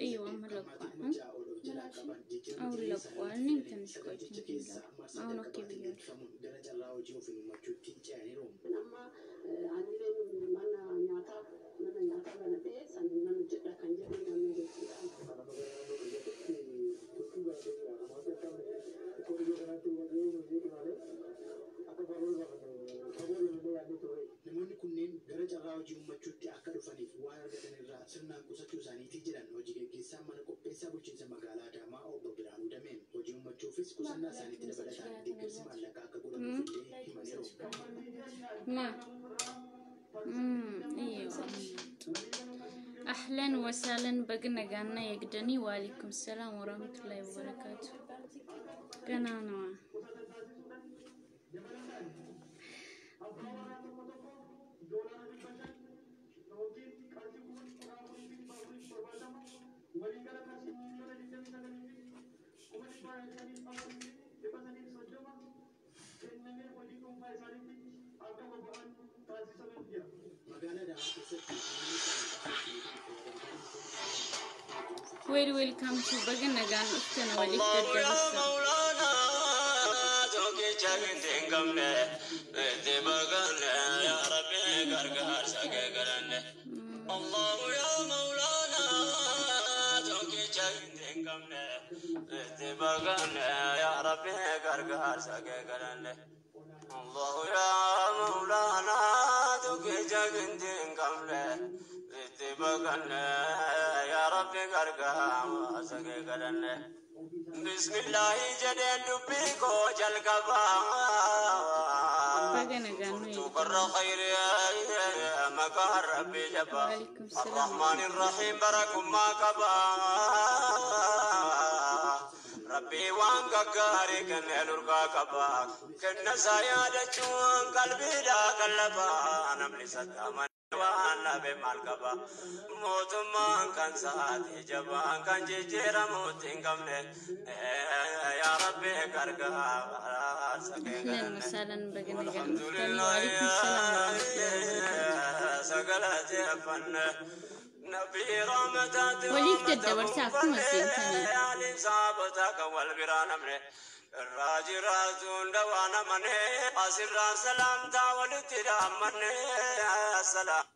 እይዋ ለቋል። አሁን ለቋል። እኔም ትንሽ ቆይቼ እንትን እላለሁ። አሁን okay ብያለሁ። Amma anillee mana nyaataa mana nyaataa banadhee san nan hojjedha kan jedhu namni jechuudha. Namoonni kunneen gara carraa hojii uummachuutti akka dhufaniif waan argatan irraa sirnaan qusachuu isaaniitii jedhan hojii gaggeessaa mana qopheessaa bulchiinsa magaalaa Adaamaa obbo Biraanuu Dameen. Hojii uummachuufis qusannaa isaaniitti dabalataan deeggarsi maallaqaa akka godhamuuf illee himaniiru. ማ ايوه اهلا وسهلا baga nagaan na eegdanii. وعليكم السلام ورحمة الله وبركاته። ገና ነዋ። Magaalaa Adaamaa keessatti Well, welcome to baga nagaan dhuftan waliif الله يا daddabarsa. مولانا tokkicha hin qabne itti baqanne يا ربي gargaarsa kee kadhanne. الله يا مولانا tokkicha hin qabne itti baqanne يا ربي gargaarsa kee kadhanne. الله يا مولانا tokkicha hin qabne itti baqanne يا ربي gargaarsa kee kadhanne. بسم الله jedheen dubbii koo jalqabaa. Baga nagaan nu Furtuu eegdan. karra khayrii maqaa Rabbii jabaa. وعليكم السلام الرحمن الرحيم barakummaa qabaa. Rabbii waan gaggaarii kennee lurgaa qabaa. Kenna isaa yaadachuun qalbiidhaa qallabaa. Namni sattaman waan dhabe maal qaba? Mootummaan kan saate jabaan kan jijjiiramuutti hin qabne. يا ربي gargaarsa kee اهلا kadhanne. وسهلا baga nagaan dhuftanii. وعليكم السلام ورحمة الله وبركاته. Sagalateeffanne. Nabii rahmataati Waliif daddabarsa akkuma seentanii. Yaaliin saabota kan wal biraa namne. Irraa jiraatu hunda waan amane. Asirraa salaamtaa walitti dhaammanne. Salaam.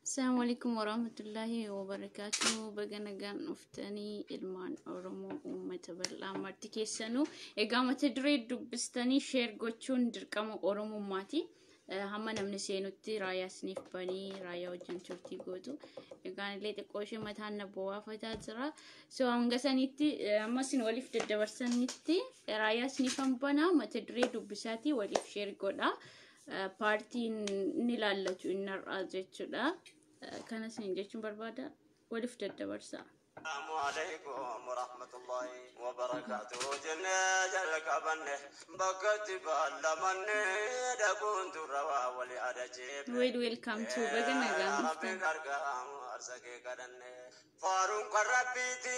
السلام عليكم ورحمة الله وبركاته. Baga nagaan dhuftanii ilmaan Oromoo uummata bal'aa marti keessanuu. Egaa mata duree dubbistanii share gochuun dirqama Oromummaati. Hamma namni seenutti raayyaa isiniif banii raayyaa wajjin turtii gootu. Egaan illee xiqqoo ishee mataan na bowwaafataa jira. So hanga sanitti amma isin waliif daddabarsanitti raayyaa isiniif banaa mata duree dubbisaatii waliif share godhaa. Paartiin ni ilaallatu inni har'aa jechuudha. Kana isin jechuun barbaada waliif daddabarsaa. السلام عليكم ورحمة الله وبركاته jennee jalqabanne bakkatti baallamanne dhabuun durrawaa walii adacheefne. Well, welcome to baga nagaan Rabbi dhuftan. Gargaarsa kee kadhanne. Faaruun kan Rabbiiti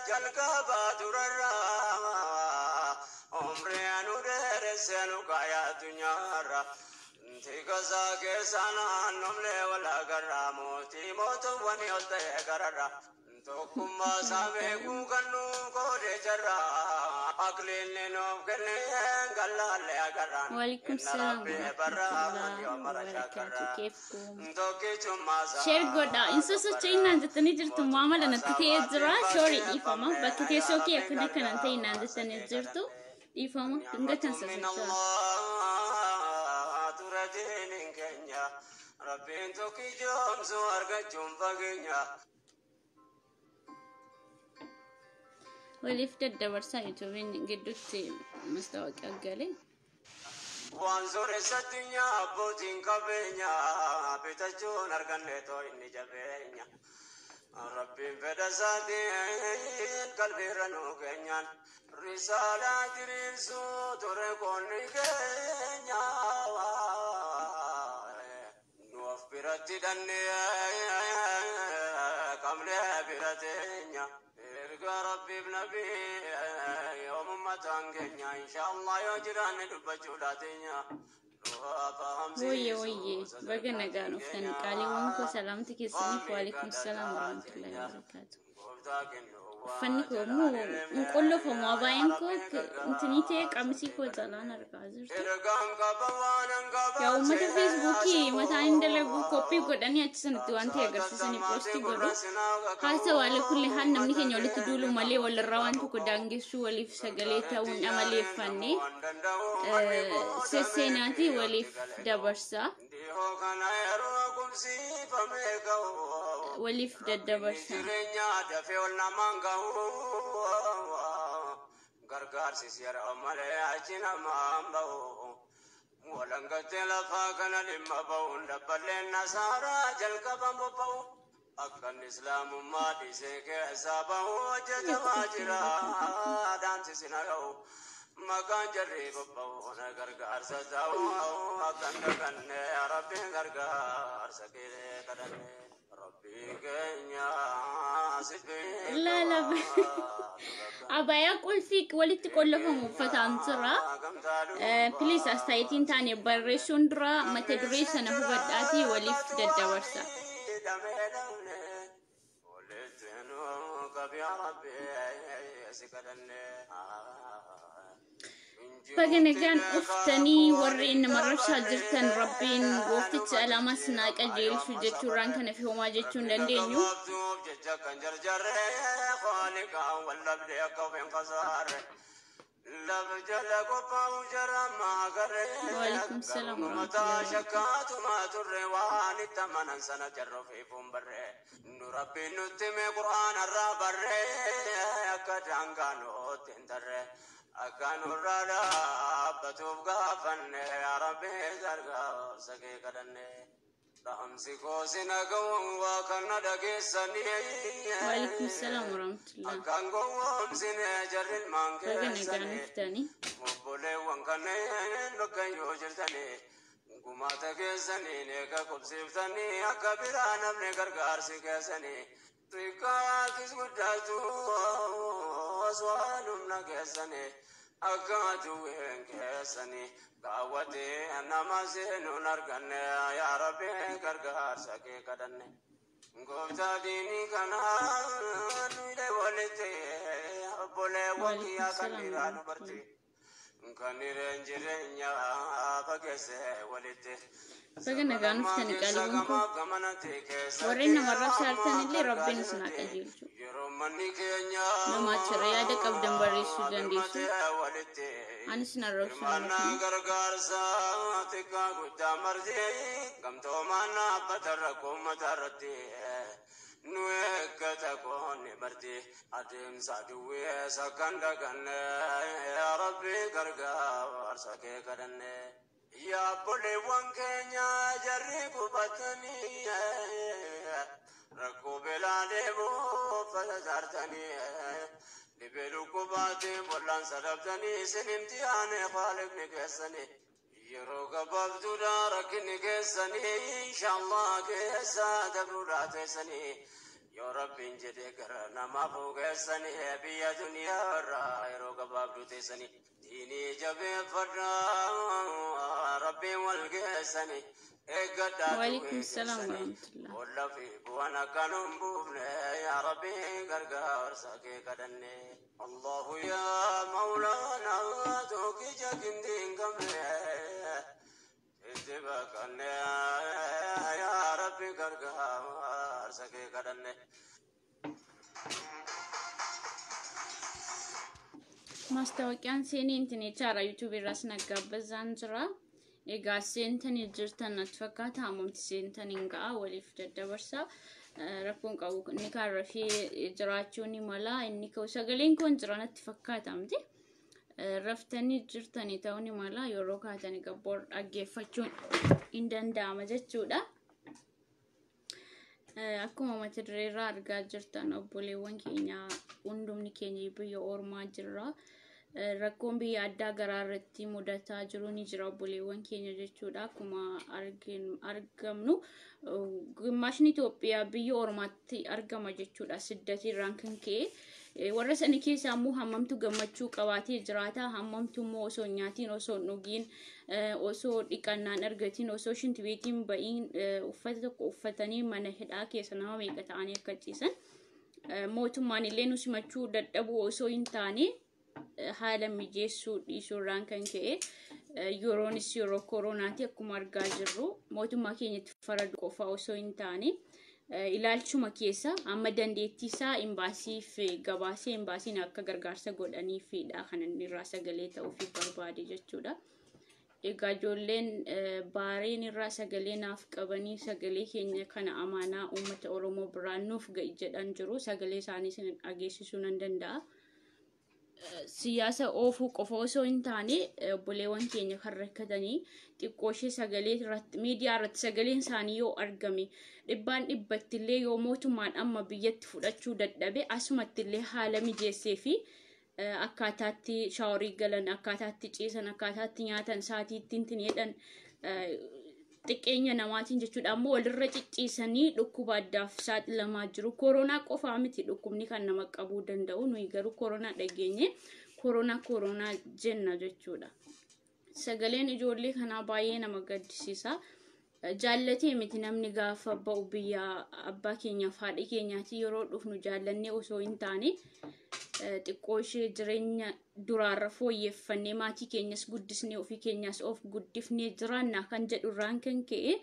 jalqabaa durarraa. Umrii anu dheeresse nu kaayaa addunyaarra. Tigasaa keessa naannomlee wal agarraa mootii mootuwwan ol ta'e gararra. Tokkummaa isaa beekuu kan nu qoode jarra. Aqliinni nuuf kenne gallaallee agarraan. وعليكم Inna السلام Rabbi ورحمة barraa الله yoo mara وبركاته. shaakarraa. كيفكم؟ Tokkichummaa isaa Share godhaa. In sosocho'inaan jettanii jirtu maamala natti ta'ee jira. Sorry, dhiifama. Bakki teessoo kee akkana kanan ta'e naan jettanii jirtu. Dhiifama. Hanga kan من sosocho'a. الله ture diiniin keenya Rabbiin tokkichoomsu argachuun fageenya. Waliif daddabarsaa YouTubeiin gidduutti mastaawoqiyaa galee. Waan sooressa addunyaa abbootiin qabeenya bitachuun arganne too inni jabeenya. Rabbiin fedha isaatiin qalbiirra nuu keenyaan risaalaa diriirsuu ture qoonni keenya. Nu of biratti dhannee qabnee bira teenya. Erga Rabbiif nabii yoomummataan keenya insha Allah yoo jiraanne dubbachuu laateenya. Wayye wayye, baga nagaan dhuftan qaaliiwwan koo, salaamti keessaniif. Waalaikum salaam warahmatullahi wabarakaatu. Uffanni koo immoo hin qollofamu, abaayeen koo intinii ta'e qamisii koo jalaan argaa jirtu. Yaa uummata Feesbuukii mataan hin dalagu, copy godhanii achi sanatti waan ta'e agarsiisanii post godhu. Haa ta'u, haala kulli haal namni keenya walitti duulu malee walirraa waan tokko daangessuu, waliif sagalee ta'uun amaleeffanne sesseenaatii waliif dabarsa. Waliif daddabarsa. Jireenya dafee ol namaan gahu, gargaarsi seera malee achi namaan bahu. Walangattee lafaa kana dhimma bahuun dabballeen nasaaraa jalqaban bobba'u. Akkan islaamummaa dhiisee keessaa bahu hojjetamaa jira. Dhaamsi sina ga'u. Maqaan jarri bobba'u na gargaarsa ta'u akkan daganne, Rabbiin gargaarsa kee kadhanne. Rabbii keenya si. Laala, abayaa qulfii walitti qollafamu uffataan jira. Please, astaayitiin taane barreessuun dura mata duree sana hubadhaatii waliif daddabarsa. Walitti nu qabi yaa Rabbi si kadhanne. Baga nagaan dhuftanii. Warreen nama rabsaa jirtan, Rabbiin goofticha alaamaa sinaa qajeelchu jechuurraan kana fi homaa jechuu hin dandeenyu. Jecha kan jarjarre qaaliqaan wallabdee akka of hin kasaarre. Lafa jala qophaa'u jara maagarre. Waalaikum salaam Mataa warahmatullahi. Shakkaatuma turre waan itti amanan sana jarra ofiifuun barre. Nu Rabbiin nutti mee Qur'aana irraa barre, akka daangaa nutti hin tarre. Akka nurraa dhaabbatuuf gaafanne, yaa Rabbi gargaarsa kee kadhanne. Dhaamsi koo si naga'uun waa kana dhageessanii. Waalaikum salaam warahmatullahi. Akkaan gowwoomsine jarri ilmaan Baga nagaan keessanii. dhuftanii. Obboleewwan kanneen bakka yoo jirtanii gumaata keessaniin eega qubsiiftanii, akka biraa namni gargaarsi keessanii xiqqaatis guddaatu waan humna keessanii akka aduwween keessanii kaawwatee nama seenuun arganne, yaa Rabbi gargaarsa kee kadhanne. Gooftaa diinii kanaa nuyi walitti obboleewwan kiyyaa kan dhiiraa dubartii. Kan hireen jireenya fageesse walitti. Baga nagaan dhuftanii qaaliiwwan koo. Warreen nama rabsaa jirtan illee Rabbiin isin haa qajeelchu. Yeroo manni keenya Namaachirra yaada qabdan barreessuu dandeessu. walitti. Anis na arrabsuu hin Hirmaannaa dhufne. gargaarsa xiqqaa guddaa marti gamtoomaan dhaabbata rakkoo uummata irratti nu eeggata qoonni marti adeemsa duwwee sakkan daganne, yaa Rabbi gargaarsa kee kadhanne. Yaa obboleewwan keenya jarri qubatanii rakkoo beelaa deemuu fasaartanii dhibee dhukkubaatiin wal'aansa dhabdanii isin imtihaane khaliqni keessanii. Yeroo gabaabduudha rakkinni keessanii, inshaallah keessa dabruudha teessanii. Yoo Rabbiin jedhee gara namaaf geessanii biyya duniyaa irraa yeroo gabaabduu teessanii. Diinii jabeeffadhaa, Rabbiin wal geessanii eeggadhaa. Waalaikum salaam warahmatullah. Boolla fi bu'aan akka nun buufne, yaa Rabbi gargaarsa kee kadhanne. Allahu yaa Mawlaana tokkicha gindii hin qabne itti baqanne, yaa Rabbi gargaarsa kee kadhanne. Maastaawoqiyaan seenii intineechaara yuutuubii irraas naggaabazaan jira. Egaa seentanii jirtan natti fakkaata, hammamti seentan hin ga'a, waliif daddabarsa. Rakkoon qabu, inni kaan rafee jiraachuu ni mala, inni ka'u sagaleen kun jira natti fakkaata miti. Raftanii jirtanii ta'uu ni mala, yeroo kaatanii gabboor dhaggeeffachuun hin danda'ama jechuudha. Akkuma mata dureerraa argaa jirtan, obboleewwan keenya, hundumni keenya biyya ormaa jirra. Rakkoon biyya addaa garaa irratti mudataa jiru ni jira obboleewwan keenya jechuudha. Akkuma argamnu gimmaashni Itoophiyaa biyya ormaatti argama jechuudha. Siddatii irraan kan ka'e warra sani keessaa immoo hammamtu gammachuu qabaatee jiraata, hammamtu immoo osoo hin nyaatiin, osoo hin dhugiin, osoo dhiqannaan argatiin, osoo shintibeetiin ba'iin uffata tokko uffatanii mana hidhaa keessa nama meeqa ta'anii akka ciisan, mootummaan illee nu simachuu dadhabuu osoo hin taane haala mijeessuu dhiisuurraan kan ka'e, yeroonis yeroo kooronaati akkuma argaa jirru. Mootummaa keenyatti faradu qofa osoo hin taane ilaalchuma keessa amma dandeettii isaa imbaasiif gabaasee imbaasiin akka gargaarsa godhaniifidha kan inni irraa sagalee ta'uuf barbaade jechuudha. Egaa ijoolleen baareen irraa sagalee naaf qabanii sagalee keenya kana amaanaa uummata Oromoo biraan nuuf ga'i jedhan jiru, sagalee isaanii isin dhageessisuu nan danda'a. Siyaasa oofuu qofa osoo hin taane obboleewwan keenya kan rakkatanii xiqqoo ishee sagalee irratti, miidiyaa irratti sagaleen isaanii yoo argame, dhibbaan dhibbatti illee yoo mootummaan amma biyyatti fudhachuu dadhabe, asumatti illee haala mijeessee fi akkaataatti shaaworii galan, akkaataatti ciisan, akkaataatti nyaatan, sa'aatii ittiin jedhan xiqqeenya namaatiin jechuudha. Ammoo walirra cicciisanii dhukkuba addaaf saaxilamaa jiru. Koronaa qofaa miti dhukkubni kan nama qabuu danda'u, nuyi garuu koronaa dhageenye koronaa koronaa jenna jechuudha. Sagaleen ijoollee kanaa baay'ee nama gaddisiisa. Jaallatee miti namni gaafa ba'u biyya abbaa keenyaaf haadha keenyaati yeroo dhufnu, jaallannee osoo hin taane xiqqoo ishee jireenya duraarra fooyyeffannee maatii keenyas guddisnee ofii keenyas of guddifnee jiraannaa kan jedhurraan kan ka'e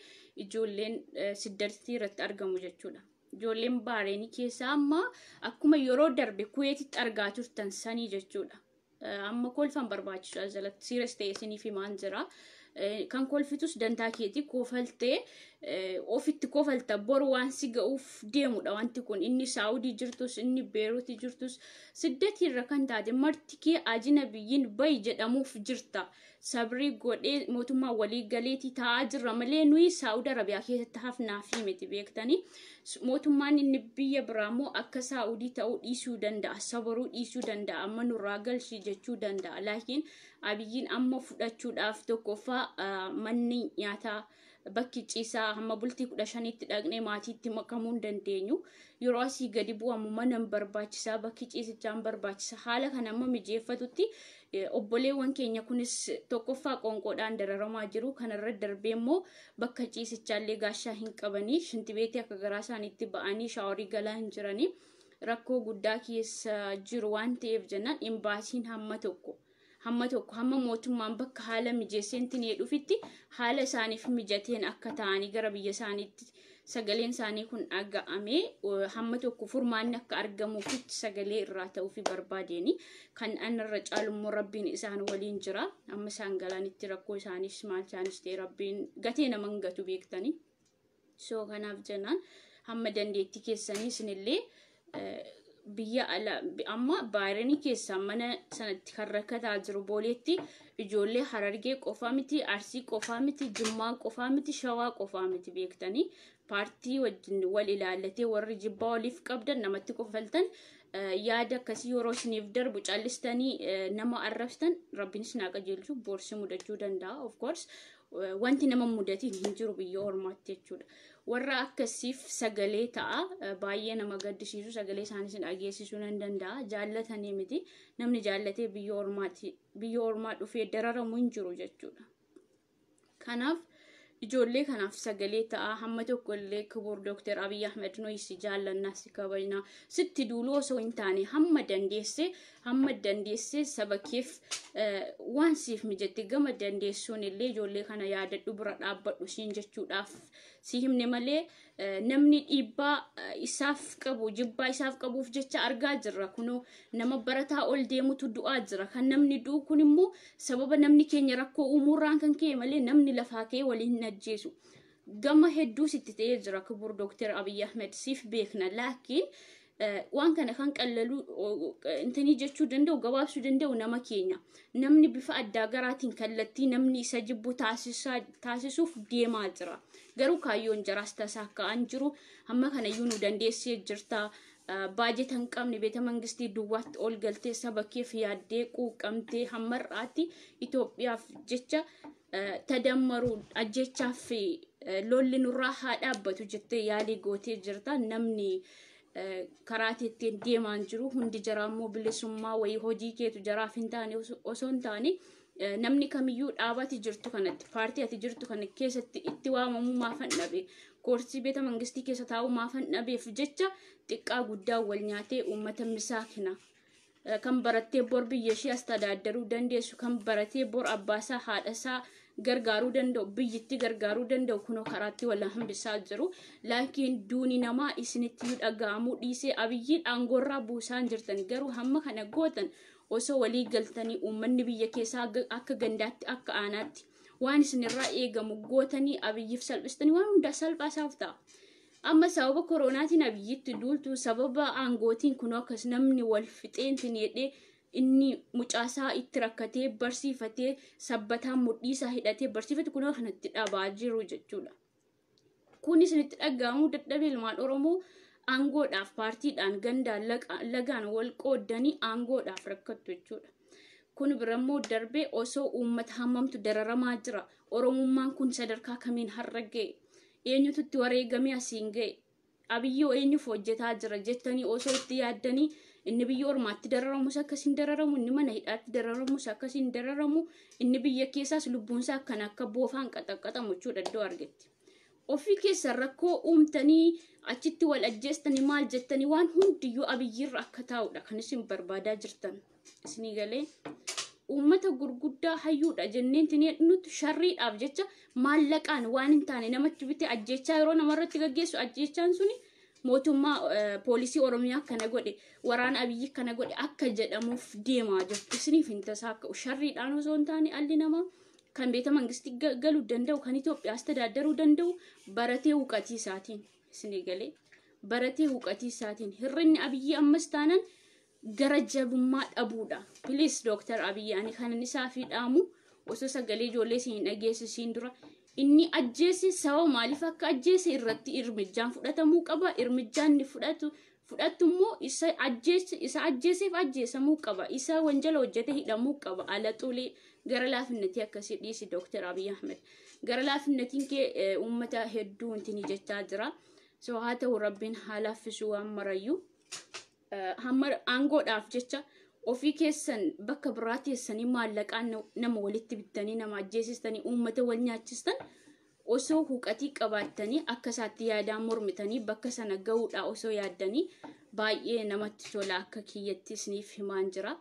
ijoolleen siddartii irratti argamu jechuudha. Ijoolleen baareenii keessaa amma akkuma yeroo darbe Kuweetitti argaa turtan sanii jechuudha. Amma kolfan barbaachisu jalatti serious ta'e isiniif himaan jira. Kan kolfitus dantaa keetii kofaltee ofitti kofalta, boru waan si ga'uuf deemudha wanti kun. Inni Saawudii jirtus, inni Beeruutii jirtus, siddatiirra kan taate marti kee ajina biyyiin bayi jedhamuuf jirta. Sabrii godhee mootummaa walii galeetii taa'aa jirra malee nuyi Saawud Arabiyaa keessatti hafnaa fi miti beektanii. Mootummaan inni biyya biraa immoo akka Saawudii ta'uu dhiisuu danda'a, sabaruu dhiisuu danda'a, amma nurraa galchii jechuu danda'a. Laakiin Abiyyiin amma fudhachuudhaaf tokkoffaa manni nyaataa, bakki ciisaa hamma bultii 15tti dhaqnee maatiitti makamuu hin dandeenyu. Yeroo asii gadi bu'amu mana hin barbaachisaa, bakki ciisichaa hin barbaachisa. Haala kana amma mijeeffatutti obboleewwan keenya kunis tokkoffaa qoonqoodhaan dararamaa jiru. Kanarra darbee immoo bakka ciisichaallee gaashaa hin qabanii, shintibeetii akka garaa isaaniitti ba'anii shaaworii galaa hin jiranii, rakkoo guddaa keessa jiru waan ta'eef jennaan imbaasiin hamma tokko hamma mootummaan bakka haala mijeesseentiin dhufitti haala isaaniif mijateen akka ta'anii gara biyya isaaniitti sagaleen isaanii kun dhaga'amee hamma tokko furmaanni akka argamuufitti sagalee irraa ta'uufi barbaadeen. Kan anarra caalummoo Rabbiin isaan waliin jira. Amma isaan galaanitti rakkoo isaanis maal isaanis ta'e Rabbiin gatee nama hin gatu beektanii. So kanaaf jennaan hamma dandeettii keessanii isinillee biyya ala amma baayiranii keessaa mana sanatti kan rakkataa jiru booleetti ijoollee Harargee qofaa miti, Arsii qofaa miti, Jimmaa qofaa miti, Shawaa qofaa miti beektanii. Paartii wajjin wal ilaallatee warri jibbaa waliif qabdan, namatti kofaltan, yaada akkasii yeroo isiniif darbu callistanii nama arrabsitan, Rabbiin isin haa qajeelchu, boorsi mudachuu danda'a. Of course, wanti nama mudatiin hin jiru biyya ormaatti jechuudha. Warra akkasiif sagalee ta'a. Baay'ee nama gaddisiisu, sagalee isaanii isin dhageessisuu nan danda'a. Jaallatanii miti, namni jaallatee biyya ormaatti biyya ormaa dhufee dararamu hin jiru jechuudha. Kanaaf ijoollee kanaaf sagalee ta'a hamma tokko illee. Kibur Dooktar Abiy Ahmed, nuyi si jaallannaa, si kabajnaa, sitti duuluu osoo hin taane hamma dandeesse saba keef waan siif mijatte gama dandeessuun illee ijoollee kana yaadadhu, bira dhaabbadhu siin jechuudhaaf si himne malee namni dhiibbaa isaaf qabu, jibbaa isaaf qabuuf jecha argaa jirra. Kunoo nama barataa ol deemutu du'aa jira. Kan namni du'u kun immoo sababa namni keenya rakkoo uumuurraan kan ka'e malee namni lafaa ka'e waliin hin ajjeesu. Gama hedduu sitti ta'ee jira, kibur Dooktar Abiy Ahmed, siif beekna. Laakiin waan kana kan qallaluu intinii jechuu danda'u, gabaabsuu danda'u nama keenya. Namni bifa addaa garaatiin kallattii namni isa jibbu taasisuuf deemaa jira. Garuu kaayyoon jaraas tasaa ka'an jiru. Hamma kanayyuu nu dandeessee jirta. Baajeta hin qabne beeta mangistii duwwaatti ol galtee saba keef yaaddee quuqamtee hammarraatti Itoophiyaaf jecha tadammaruu ajjechaaf lolli nurraa haa dhaabbatu jettee yaalii gootee jirta. Namni karaa ittiin deemaan jiru hundi jaraa immoo bilisummaa wayii hojii keetu jaraaf hin taane osoo hin taane, namni kamiyyuu dhaabati jirtu kanatti, paartii ati jirtu kana keessatti itti waamamuu maafan dhabe, koorsii beeta mangistii keessa taa'uu maafan dhabeef jecha xiqqaa guddaa wal nyaatee uummata misaakina kan barattee bor biyya ishee as tadaaddaruu dandeessu, kan baratee bor abbaasaa haadhasaa gargaaruu danda'u, biyyittii gargaaruu danda'u kunoo karaatti wal hambisaa jiru. Laakiin duuni namaa isinitti dhaga'amuu dhiisee Abiyyiin aangoorraa buusaan jirtan. Garuu hamma kana gootan osoo walii galtanii, uummanni biyya keessaa akka gandaatti akka aanaatti waan isinirraa eegamu gootanii Abiyyiif salphistanii waan hundaa salphaasaaf ta'a. Amma sababa koronaatiin Abiyyitti duultu, sababa aangootiin kunoo akkas namni wal fixeentiin jedhee inni mucaasaa itti rakkatee barsiifatee, sabbataan mudhiisaa hidhatee barsiifate kunoo kanatti dhabaa jiru jechuudha. Kun isinitti dhaga'amuu dadhabee ilmaan Oromoo aangoodhaaf paartiidhaan gandaan lagaan wal qooddanii aangoodhaaf rakkattu jechuudha. Kun birammoo darbee osoo uummata hammamtu dararamaa jira. Oromummaan kun sadarkaa kamiin har'a ga'e? Eenyutu itti wareegamee asiin ga'e? Abiyyoo eenyuuf hojjetaa jira jettanii osoo itti yaaddanii, inni biyya ormaatti dararamus akkasiin dararamu, inni mana hidhaatti dararamus akkasiin dararamu, inni biyya keessaas lubbuunsaa akkana akka boofaan qaxaqqaxamu jechuudha iddoo argetti. Ofii keessan rakkoo uumtanii achitti wal ajjeestanii maal jettanii waan hundiyyuu Abiyyirra akka taa'udha kan isin barbaadaa jirtan. Isinii galee uummata gurguddaa hayyuudha jenneen nuti sharriidhaaf jecha maallaqaan waan hin taane namatti bitee ajjeechaa yeroo namarratti gaggeessu, ajjeechaan suni mootummaa poolisii Oromiyaa kana godhe, waraana Abiyyi kana godhe akka jedhamuuf deemaa jirtu. Isiniif hin tasaa akka sharriidhaan osoo hin taane, alli namaa kan beeta mangistii galuu danda'u, kan Itoophiyaas tadaaddaruu danda'u baratee huqatii isaatiin. Isinii galee baratee huqatii isaatiin. Hirrinni Abiyyi ammas taanan gara jabummaa dhabuudha. Please Dooktar Abiyyi, ani kanan isaa fi dhaamu, osoo sagalee ijoollee isin hin dhageessisiin dura, inni ajjeese sababa maaliif akka ajjeese irratti irmijjaan fudhatamuu qaba. Irmijjaan inni fudhatu fudhattu immoo isa ajjeese, isa ajjeeseef ajjeesamuu qaba. Isa wanjala hojjete hidhamuu qaba. Ala xulee gara laafinnatii akkasii dhiisi, Dooktar Abiyyi Ahmed. Gara laafinnatiin kee uummata hedduu wanti jechaa jira. So haa ta'u, Rabbiin haa laaffisuu waan marayyuu. Hamma aangoodhaaf jecha ofii keessan bakka biraa teessanii maallaqaan nama walitti bittanii nama ajjeesistanii uummata wal nyaachistan, osoo huqatii qabaattanii akka isaatti yaadaan mormitanii bakka sana ga'uudha osoo yaaddanii baay'ee namatti tola, akka kiyyatti isiniif himaan jira.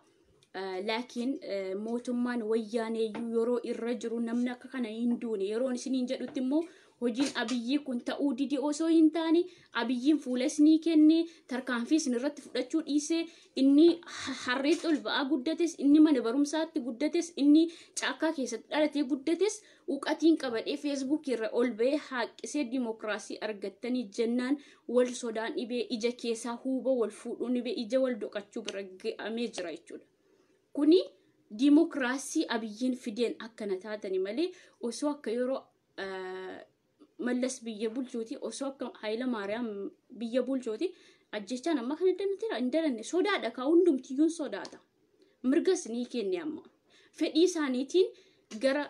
Laakiin mootummaan wayyaaneeyyuu yeroo irra jiru namni akka kana hin duune. Yeroon isiniin jedhutti immoo hojiin Abiyyii kun ta'uu dide osoo hin taane, Abiyyiin fuula isinii kenne tarkaanfii isin irratti fudhachuu dhiisee, inni harreetti ol ba'aa guddates, inni mana barumsaatti guddates, inni caakkaa keessatti dhalatee guddates uqatiin qabadhee Feesbuukii irra ol ba'ee haaqqisee dimokiraasii argattanii jennaan wal sodaan dhibee ija keessaa huuba wal fuudhuun dhibee ija wal doqachuu bira ga'amee jira jechuudha. Kuni dimokiraasii Abiyyiin fideen akkana taatani malee, osoo akka yeroo Mallas biyya bulchuuti, osoo akka Haayila Maariyaam biyya bulchuuti, ajjechaan amma kana dandeettiira hin dalanne. Sodaadha kaa, hundumtiyyuun sodaata. Mirgas ni kenne, amma fedhii isaaniitiin gara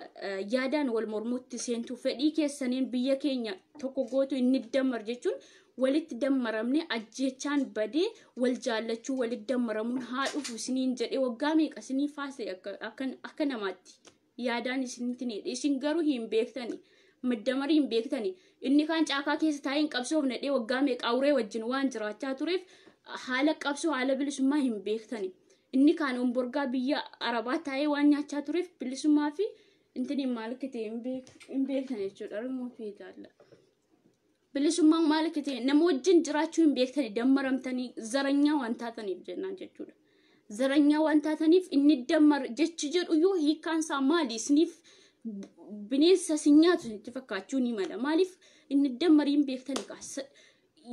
yaadaan wal mormuutti seentu, fedhii keessaniin biyya keenya tokko gootu, inni dammar jechuun walitti dammaramne ajjechaan badee wal jaallachuu walitti dammaramuun haa dhufu isiniin jedhee waggaa meeqa isinii faase. Akka namaatti yaadaan isinitti ni, isin garuu hin beektani. Maddamarii hin beektani. Inni kaan caakaa keessa taa'ee hin qabsoofne dhee waggaa meeqa awuree wajjin waan jiraachaa tureef haala qabsoo, haala bilisummaa hin beektani. Inni kaan omborgaa biyya Arabaa taa'ee waan nyaachaa tureef bilisummaa fi intini maal akka ta'e hin beektan jechuudha. Oromoo fi jaalla. Bilisummaan maal akka ta'e, nama wajjin jiraachuu hin beektani, dammaramtanii zaranyaa waan taataniif jennaan jechuudha. Zaranyaa waan taataniif inni dammar jechi jedhu yoo hiikkaan isaa maali isiniif bineensa si nyaatu isinitti fakkaachuu ni mala. Maaliif inni dammarii hin beektani kaasa.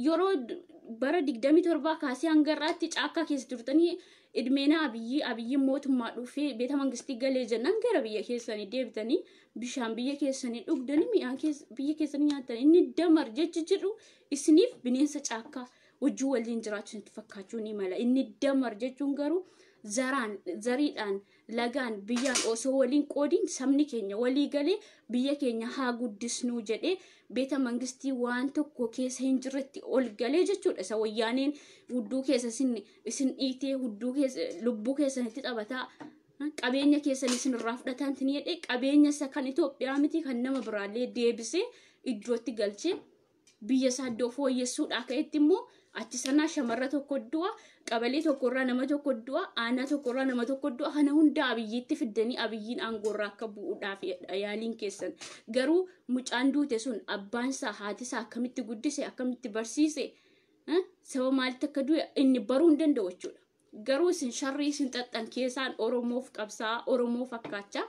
Yeroo bara 27 kaasee hanga har'aatti caakkaa keessa turtanii, idmeenaa Abiyyi, Abiyyiin mootummaa dhufee beeta mangistii galee jennaan gara biyya keessanii deebitanii bishaan biyya keessanii dhugdanii mi'aa biyya keessanii nyaatanii, inni damar jechi jedhu isiniif bineensa caakkaa Hojii waliin jiraachuu itti fakkaachuu ni mala. Inni damar jechuun garuu zaraan, zariidhaan, lagaan, biyyaan osoo waliin qoodiin sabni keenya walii galee biyya keenya haa guddisnuu jedhee beeta mangistii waan tokko keessa hin jirretti ol galee jechuudha. Isa wayyaaneen hudduu keessa isin dhiitee, hudduu keessa lubbuu keessanitti taphataa, qabeenya keessan isin irraa fudhataan isin jedhee, qabeenya isa kan Itoophiyaa miti kan nama biraallee deebisee iddootti galchee biyya isaa iddoo fooyyessuudha. Ka'etti immoo achi sanaa shamarra tokko du'a, qabalee tokkorraa nama tokko du'a, aanaa tokkorraa nama tokko du'a. Kana hunda Abiyyiitti fiddanii Abiyyiin aangoorraa akka bu'uudhaaf yaaliin keessan. Garuu mucaan duute sun abbaan isaa, haati isaa akkamitti guddise, akkamitti barsiise, saba maalitti akka du'e inni baruu hin danda'u jechuudha. Garuu isin sharrii isin xaxxan keessaan Oromoof qabsaa, Oromoo fakkaachaa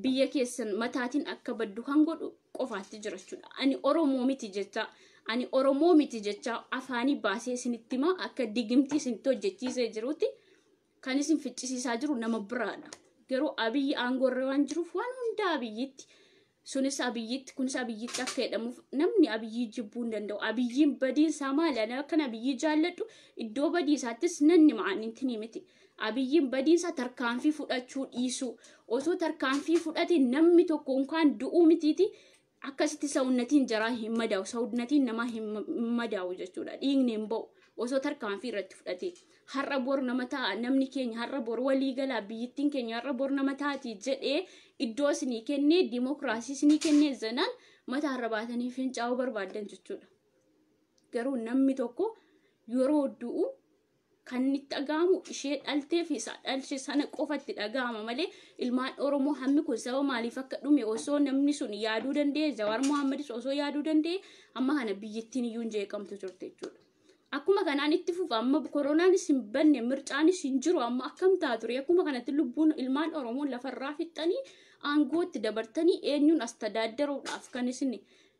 biyya keessan mataatiin akka baddu kan godhu qofaatti jira jechuudha. Ani Oromoo miti jecha, ani Oromoo miti jecha afaanii baasee isinitti himaa, akka digimtii isinitti hojjechiisee jirutti kan isin ficcisiisaa jiru nama biraadha. Garuu Abiyyi aangoorra waan jiruuf waan hunda Abiyyitti, sunis Abiyyitti, kunis Abiyyitti akka jedhamuuf namni Abiyyii jibbuu hin danda'u. Abiyyiin badiinsaa maali? Ani akkan Abiyyii jaalladhu iddoo badiisaattis nanni ma'aan miti. Abiyyiin badiinsaa tarkaanfii fudhachuu dhiisuu. Osoo tarkaanfii fudhate namni tokko unkaan du'uu mitiiti, akkasitti sawunnatiin jaraa hin madaa'u, sawunnatiin namaa hin madaa'u jechuudha. Dhiigni hin ba'u osoo tarkaanfii irratti fudhate. Har'a bor nama ta'a namni keenya, har'a bor walii galaa, biyyittiin keenya har'a bor nama taati jedhee iddoo isinii kennee, dimokiraasii isinii kennee zanaan mataa irra baatanii fincaa'uu barbaaddan jechuudha. Garuu namni tokko yeroo du'u kan itti dhaga'amu ishee dhaltee fi isa dhalche sana qofatti dhaga'ama malee, ilmaan Oromoo hammi kun saba maaliif akka dhume osoo namni sun yaaduu danda'e, Jawaar Mohaammadis osoo yaaduu danda'e, amma kana biyyattiin iyyuu hin jeeqamtu turte jechuudha. Akkuma kanaan itti fufa. Amma koronaanis hin banne, mircaanis hin jiru, amma akkam ta'a ture? Akkuma kanatti lubbuun ilmaan Oromoo lafarraa fixxanii aangootti dabartanii eenyuun as tadaaddaruudhaaf kan isin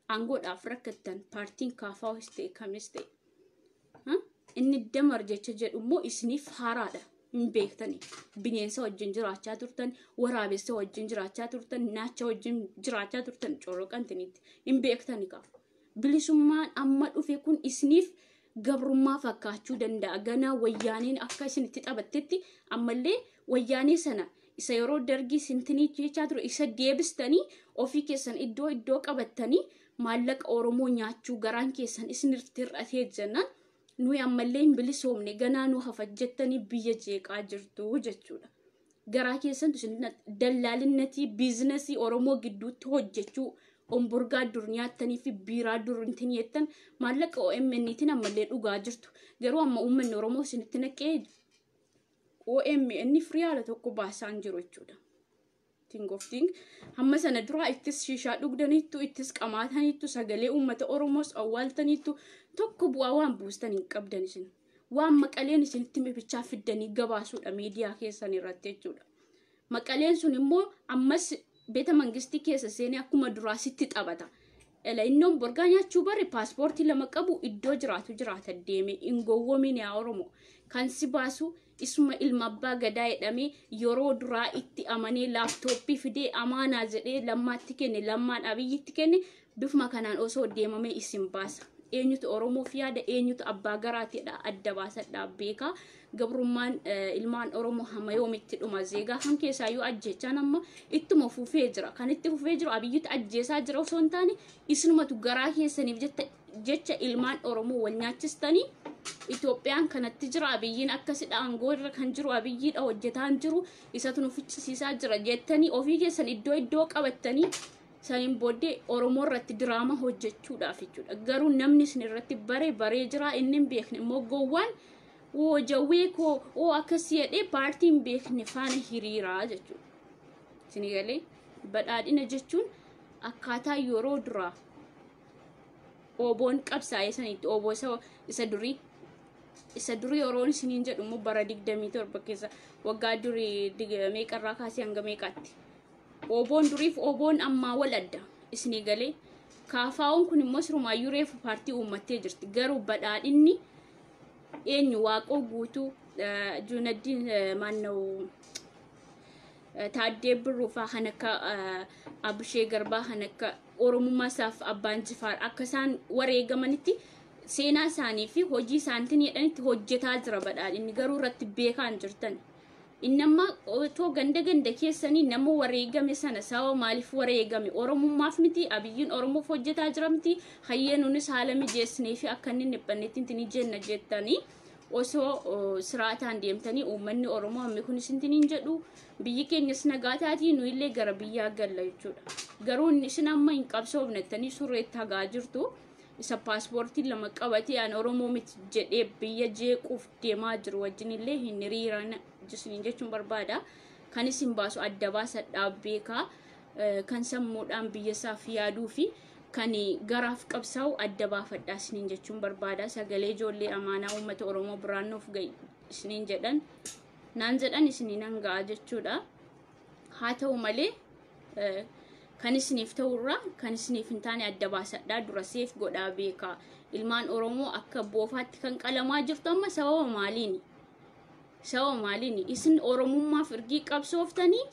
aangoodhaaf rakkattan, paartiin kaafaawis ta'e kamis ta'e. Inni damar jecha jedhu immoo isiniif haaraadha. Hin beektani. Bineensa wajjin jiraachaa turtan, waraabessa wajjin jiraachaa turtan, naacha wajjin jiraachaa turtan, corroqantinitti. Hin beektani kaa. Bilisummaan amma dhufe kun isiniif gabrummaa fakkaachuu danda'a. Ganaa wayyaaneen akka isinitti taphattetti ammallee wayyaanee sana isa yeroo dargii sintinii jechaa ture isa deebistanii ofii keessan iddoo iddoo qabattanii maallaqa Oromoo nyaachuu garaan keessan isinitti hir'atee jennaan, nuyi ammallee hin bilisoomne, ganaa nu hafa jettanii biyya jeeqaa jirtu jechuudha. Garaa keessantu isin dallaalinnatii biizinasii Oromoo gidduutti hojjechuu, omborgaa dur nyaattanii fi biiraa dur hin jettan, maallaqa OMN'tiin ammallee dhugaa jirtu. Garuu amma uummanni Oromoo isinitti naqee OMN firiyaala tokko baasaan jiru jechuudha. Think of think. Hamma sana duraa ittis shiishaa dhugdaniittu, ittis qamaataniittu, sagalee uummata Oromoos awwaaltaniittu, tokko bu'aa waan buustan hin qabdan isin. Waan Maqaleen isinitti mibichaa fiddanii gabaasuudha miidiyaa keessan irratti jechuudha. Maqaleen sun immoo ammas beeta mangistii keessa seenee akkuma duraa sitti taphata. Ela innoon borgaa nyaachuu bare, paaspoortii lama qabu, iddoo jiraatu jiraata deeme. Hin gowwoomin yaa Oromoo. Kan si baasu isuma ilma abbaa gadaa jedhamee yeroo duraa itti amanee laaptooppii fidee amaanaa jedhee Lammaatti kenne, Lammaan Abiyyitti kenne, bifuma kanaan osoo deemamee isin baasa. Eenyutu Oromoof yaada, eenyutu abbaa garaatiidha adda baasadhaa beekaa. Gabrummaan ilmaan Oromoo hamma yoomitti dhuma? Zeegaa kan keessaayyuu ajjechaan amma ittuma fufee jira. Kan itti fufee jiru Abiyyitti ajjeesaa jira osoo hin taane, isinumatu garaa keessaniif jecha ilmaan Oromoo wal nyaachistanii Itoophiyaan kanatti jira, Abiyyiin akkasidha, aangoo irra kan jiru Abiyyiidha, hojjetaan jiru isatu nu ficcisiisaa jira jettanii ofii keessan iddoo iddoo qabattanii saniin booddee Oromoo irratti diraama hojjechuudhaaf jechuudha. Garuu namni isin irratti bare baree jira. Inni hin beekne immoo gowwaan woo jawwee koo oo akkasii jedhee paartii hin beekne faana hiriiraa jechuudha. Isin galee, badhaadhina jechuun akkaataa yeroo duraa ooboon qabsaa'ee sanitti, ooboo isa durii, isa durii yeroon isiniin jedhu immoo bara 27 keessa, waggaa durii meeqarraa kaasee hanga meeqaatti. Ooboon duriif ooboon ammaa wal adda, isinii galee. Kaafaa'uun kun immoo sirumaayyuu reefu paartii uummattee jirti. Garuu badhaadhinni eenyu, Waaqoo Guutuu, Juunaddiin, maanna'u, Taaddee Birruufaa, kan akka Abishee Garbaa, kan akka Oromummaa isaaf Abbaan Jifaar akka isaan wareegamanitti Seenaa isaanii fi hojii isaaniitiin jedhanitti hojjetaa jira badhaadhinni, garuu irratti beekaa hin jirtan. Inni amma otoo ganda ganda keessanii nama wareegame sana sababa maaliif wareegame? Oromummaaf miti? Abiyyiin Oromoof hojjetaa jira miti? Hayyee, nunis haala mijeessinee fi akka inni hin dhiphannetti ni jenna jettanii osoo siraataan deemtanii, uummanni Oromoo hammi kun isintiin hin jedhu, biyyi keenyas nagaa taatii, nu illee gara biyyaa galla jechuudha. Garuu inni isin amma hin qabsoofnettanii surreetti hagaa jirtu. Isa paaspoortii lama qabatee an Oromoo miti jedhee biyya jeequuf deemaa jiru wajjin illee hin hiriiran isiniin jechuun barbaada. Kan isin baasu adda baasadhaa beekaa. Kan sammuudhaan biyya isaaf yaaduu fi kan garaaf qabsaa'u adda baafadhaa isiniin jechuun barbaada. Sagalee ijoollee amaanaa uummata Oromoo biraan nuuf ga'i isiniin jedhan naan jedhan isiniin hanga'a jechuudha. Haa ta'u malee, kan isiniif ta'urraa kan isiniif hin taane adda baasadhaa, dura seef godhaa beekaa. Ilmaan Oromoo akka boofaatti kan qalamaa jirtu amma sababa maaliini? Sababa maaliini? Isin Oromummaaf ergii qabsooftanii,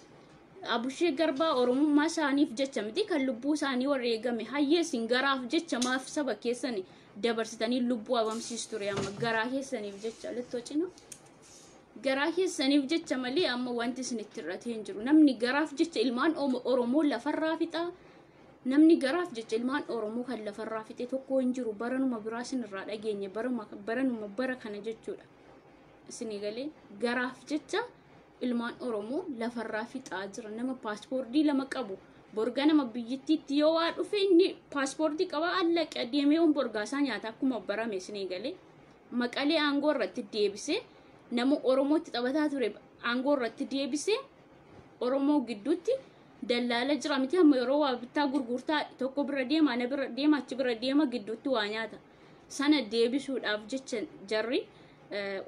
Abushee Garbaa Oromummaa isaaniif jecha miti kan lubbuu isaanii wareegame. Hayyee, isin garaaf jecha maaf saba keessan dabarsitanii lubbuu abamsiistu ture? Amma garaa keessaniif jecha littoo cina. Garaa keessaniif jecha malee amma wanti isin itti hir'atee hin jiru. Namni garaaf jecha ilmaan Oromoo lafarraa fixaa. Namni garaaf jecha ilmaan Oromoo kan lafarraa fixe tokko hin jiru. Baranuma biraa isin irraa dhageenye, baranuma bara kana jechuudha. Isinii galee, garaaf jecha ilmaan Oromoo lafarraa fixaa jira. Nama paaspoortii lama qabu. Borga nama biyyattiitti yoo waa dhufe, inni paaspoortii qaba, allaqe deemee borgaasaa nyaata akkuma barame, isinii galee. Maqalee aangoo irratti deebisee, nama Oromootti taphataa ture aangoo irratti deebisee, Oromoo gidduutti dallaala jira miti? Amma yeroo waa bittaa gurgurtaa tokko bira deema, ana bira deema, achi bira deema, gidduutti waa nyaata. Sana deebisuudhaaf jecha jarri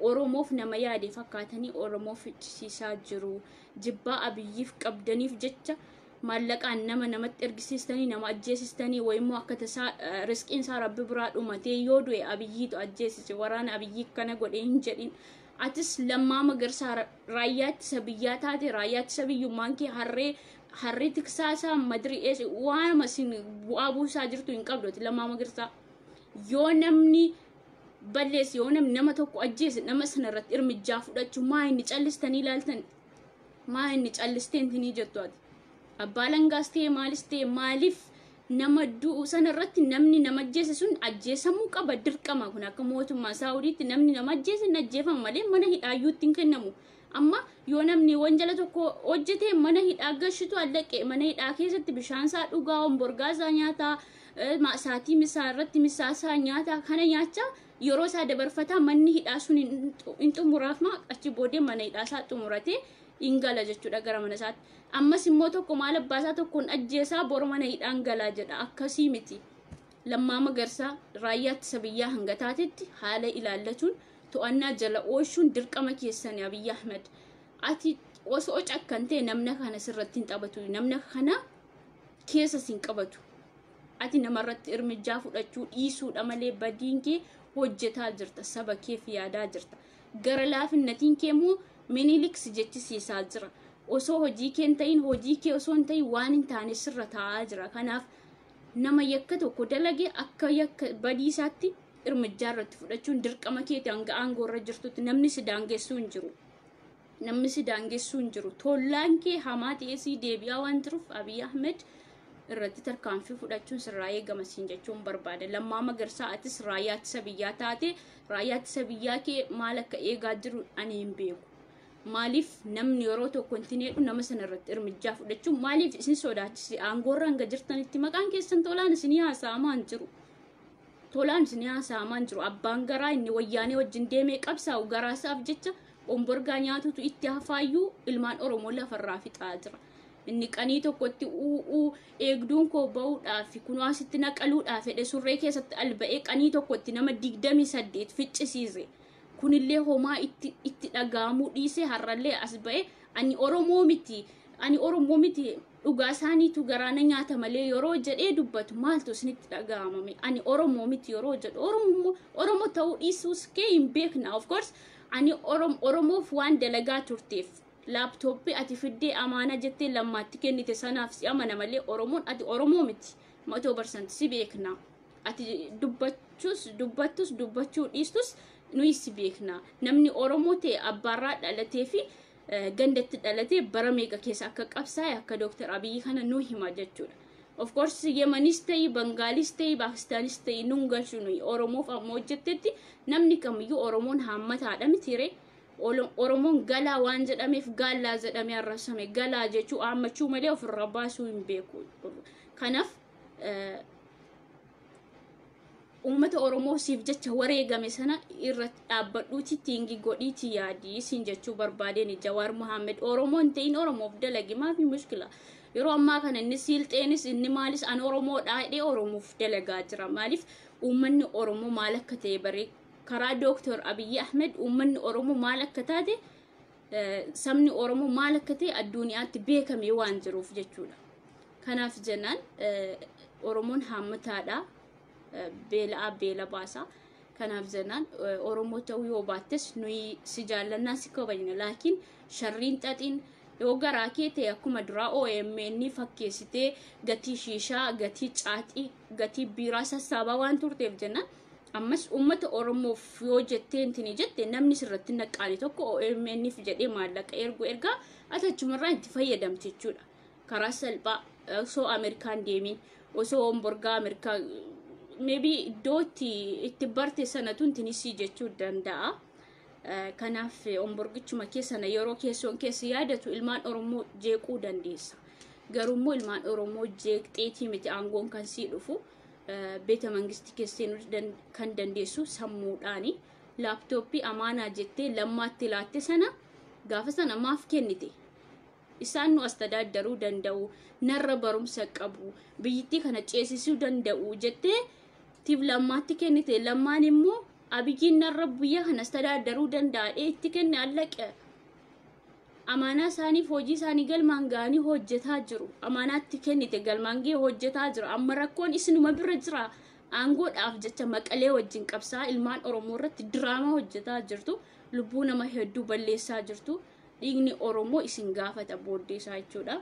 Oromoof nama yaade fakkaatanii Oromoo ficcisiisaa jiru. Jibbaa Abiyyiif qabdaniif jecha maallaqaan nama namatti ergisiistanii nama ajjeesistanii, wayimmoo akka tasaa riskiin isaa Rabbi biraa dhumatee yoo du'e, Abiyyiitu ajjeesise, waraana Abiyyii kana godhee hin jedhin. Atis Lammaa Magarsaa, raayyaa ittisa biyyaa taate, raayyaa ittisa biyyummaan kee harree tiksaasaa madirii waanuma isin bu'aa buusaa jirtu hin qabdu. Ati Lammaa Magarsaa, yoo namni balleesse, yoo namni nama tokko ajjeese, nama sana irratti irmijjaa fudhachuu maa inni callistanii ilaaltan? Maa inni callisteen jettu ati? Abbaa langaas ta'e maalis ta'e, maaliif nama du'u sana irratti namni nama ajjeese sun ajjeesamuu qaba, dirqama kun. Akka mootummaa Saawudiitti namni nama ajjeese hin ajjeefama malee mana hidhaayyuutti hin kennamu. Amma yoo namni wanjala tokko hojjete mana hidhaa gashitu, allaqe mana hidhaa keessatti bishaan isaa dhugaa, homborgaa isaa nyaataa, saatii misaa irratti misaa isaa nyaataa, kana nyaachaa yeroo isaa dabarfataa, manni hidhaa sun hin xumuraaf, achi booddee mana hidhaa isaa xumuratee hin gala jechuudha gara mana isaatti. Ammas immoo tokko maal abbaa isaa tokkoon ajjeesaa, boru mana hidhaan galaa jedha. Akkasii miti. Lammaa Magarsaa, raayyaa ittisa biyyaa hanga taatetti haala ilaallatuun to'annaa jala oolchuun dirqama keessanii. Abiyyi Ahmed, ati osoo cakkan ta'e namna kana sirratti hin taphatu, namna kana keessa sin qabatu. Ati namarratti irmijjaa fudhachuu dhiisuudha malee badiin kee hojjetaa jirta, saba keef yaadaa jirta. Gara laafinnatiin kee immoo Miniliks jechisiisaa jira. Osoo hojii kee hin ta'in, hojii kee osoo hin ta'in, waan hin taane sirra taa'aa jira. Kanaaf nama yakka tokko dalage akka yakka badiisaatti irmijjaa irratti fudhachuun dirqama keeti. Hanga aangoo irra jirtutti namni si daangessuu hin jiru. Namni si daangessuu hin jiru. Tollaan kee hamaa ta'ee sii deebi'aa waan jiruuf, Abiy Ahmed irratti tarkaanfii fudhachuun sirraa eegama siin jechuun barbaada. Lammaa Magarsaa, atis raayyaa ittisa biyyaa taate, raayyaa ittisa biyyaa kee maal akka eegaa jiru ani hin beeku. Maaliif namni yeroo tokko hin tineedhu nama sana irratti irmijjaa fudhachuun maaliif isin sodaachise? Aangoorra hanga jirtanitti maqaan keessan tolaan isinii haasa'amaa hin jiru. Tolaan isinii haasa'amaa hin jiru. Abbaan garaa inni wayyaanee wajjin deemee qabsaa'u garaasaaf jecha omborgaa nyaatutu itti hafaayyuu ilmaan Oromoo lafarraa fixaa jira. Inni qanii tokkotti u'uu eegduun koo ba'uudhaaf kunoo asitti naqaluudhaaf fedhe, surree keessatti alba'ee qanii tokkotti nama 28 ficcisiise. Kunillee homaa itti dhaga'amuu dhiise, har'allee as ba'e ani Oromoo miti, ani Oromoo miti, dhugaa isaaniitu garaana nyaata malee yeroo jedhee dubbatu maaltu isinitti dhaga'amame? Ani Oromoo miti yeroo jedhu, Oromoo Oromoo ta'uu dhiisuus kee hin beekna. Of course, ani Oromoof waan dalagaa turteef, laaptooppii ati fiddee amaana jettee Lammaatti kennite sanaaf si amana malee Oromoon ati Oromoo miti 100% si beekna. Ati dubbachuu Dubbachuus dubbattus dubbachuu dhiistus nuyi si beekna. Namni Oromoo ta'e abbaarraa dhalatee fi gandatti dhalatee bara meeqa keessa akka qabsaa'e akka Dooktar Abiyyi kana nu hima jechuudha. Of course, Yemanis ta'ii, Bangaalis ta'ii, Paakistaanis ta'ii nun galchu. Nuyi Oromoof ammoo hojjettetti namni kamiyyuu Oromoon haammataadha mitiire. Oromoon galaa waan jedhameef gaallaa jedhamee arrabsame. Galaa jechuu haammachuu malee ofirra baasuu hin beeku. Kanaaf uummata Oromoo siif jecha wareegame sana irra dhaabbadhuuti think godhiiti yaadii siin jechuu barbaadeen. Jawaar Muhammad, Oromoon ta'in Oromoof dalage, maafi mushkila? Yeroo ammaa kana inni siilxeenis inni maalis an Oromoodhaa jedhee Oromoof dalagaa jira. Maaliif? Uummanni Oromoo maal akka ta'e baree karaa Dooktor Abiyyi Ahmed uummanni Oromoo maal akka taate, sabni Oromoo maal akka ta'e addunyaatti beekamee waan jiruuf jechuudha. Kanaaf jennaan Oromoon haammataadha. Beela'aa beela baasa. Kanaaf jennaan Oromoo ta'uu yoo baattes nuyi si jaallannaa, si kabajna. Laakiin sharriin xaxiin yoo garaa kee ta'e akkuma duraa OMN fakkeessitee gatii shiishaa, gatii caaxii, gatii biiraa sassaabaa waan turteef jennaan ammas uummata Oromoof yoo jettee intini jette namni sirratti naqqaane tokko OMNf jedhee maallaqa ergu ergaa ati achumarraa itti fayyadamte jechuudha. Karaa salphaa osoo Ameerikaan deemin, osoo homborgaa Ameerikaa maybe iddoo itti barte sanatu intinisii jechuu danda'a. Kanaaf homborgichuma keessana yeroo keessoon keessa yaadatu ilmaan Oromoo jeequu dandeessa. Garuummoo ilmaan Oromoo jeeqxeetii miti aangoon kan sii dhufu. Beeta mangistii keessa seenuu kan dandeessu sammuudhaani. Laaptooppii amaanaa jettee Lammaatti laatte sana gaafa sana maaf kennite? Isaan nu astadaaddaruu danda'u, narra barumsa qabu, biyyittii kana ceesisuu danda'u jettee tiif Lammaatti kennite. Lammaan immoo Abiyyiin narra biyya kana astadaaddaruu danda'a itti kenne allaqe. Amaanaa isaaniif hojii isaanii galmaan ga'anii hojjetaa jiru. Amaanaatti kennite galmaan ga'ee hojjetaa jiru. Amma rakkoon isinuma bira jira. Aangoodhaaf jecha Maqalee wajjin qabsaa ilmaan Oromoo irratti diraamaa hojjetaa jirtu. Lubbuu nama hedduu balleessaa jirtu. Dhiigni Oromoo isin gaafata booddee isaa jechuudha.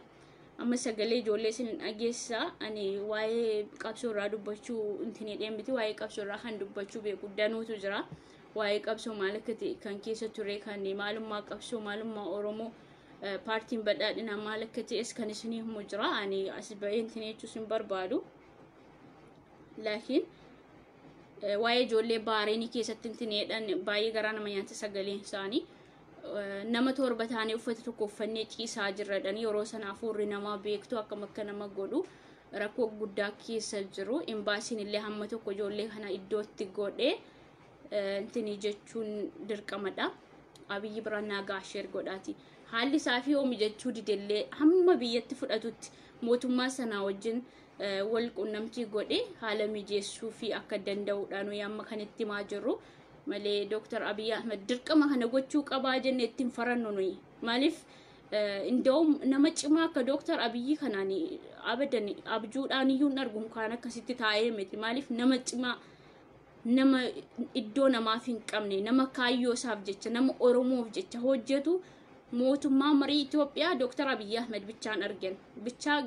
Amma sagalee ijoollee isin dhageessaa. Ani waa'ee qabsoo irraa dubbachuu intinii miti. Waa'ee qabsoo irraa kan dubbachuu beeku danuutu jira. Waa'ee qabsoo maal akka ta'e kan keessa ture, kan maalummaa qabsoo, maalummaa Oromoo, paartiin badhaadhinaa maal akka ta'es kan isinii himu jira. Ani as bahee intinii jechuus hin barbaadu. Laakiin waa'ee ijoollee Baareenii keessatti intineedhaan baay'ee garaa nama nyaata sagaleen isaanii. Nama 7 taanee uffata tokko uffannee ciisaa jirradhani yeroo sana hafuurri namaa beektu akkam akka nama godhu rakkoo guddaa keessa jiru. Imbaasiin illee hamma tokko ijoollee kana iddootti godhee intinii jechuun dirqamadha. Abiyyi bira nagaa share godhaati. Haalli isaa fi oomi jechuu didellee hamma biyyatti fudhatutti mootummaa sanaa wajjin wal qunnamtii godhe haala mijeessuu fi akka danda'udha nuyi amma kan itti himaa jirru malee Dooktar Abiyyi Ahmed dirqama kana gochuu qabaa jenne ittiin farannu nuyi. Maaliif? Inda'uum nama cimaa akka Dooktar Abiyyi kanaan abadan abjuudhaan iyyuu hin argu kan akkasitti taa'ee miti. Maaliif? Nama cimaa, nama iddoo namaaf hin qabne, nama kaayyoo isaaf jecha, nama Oromoof jecha hojjetu mootummaa marii Itoophiyaa Dooktar Abiyyi Ahmed bichaan argan. Bichaa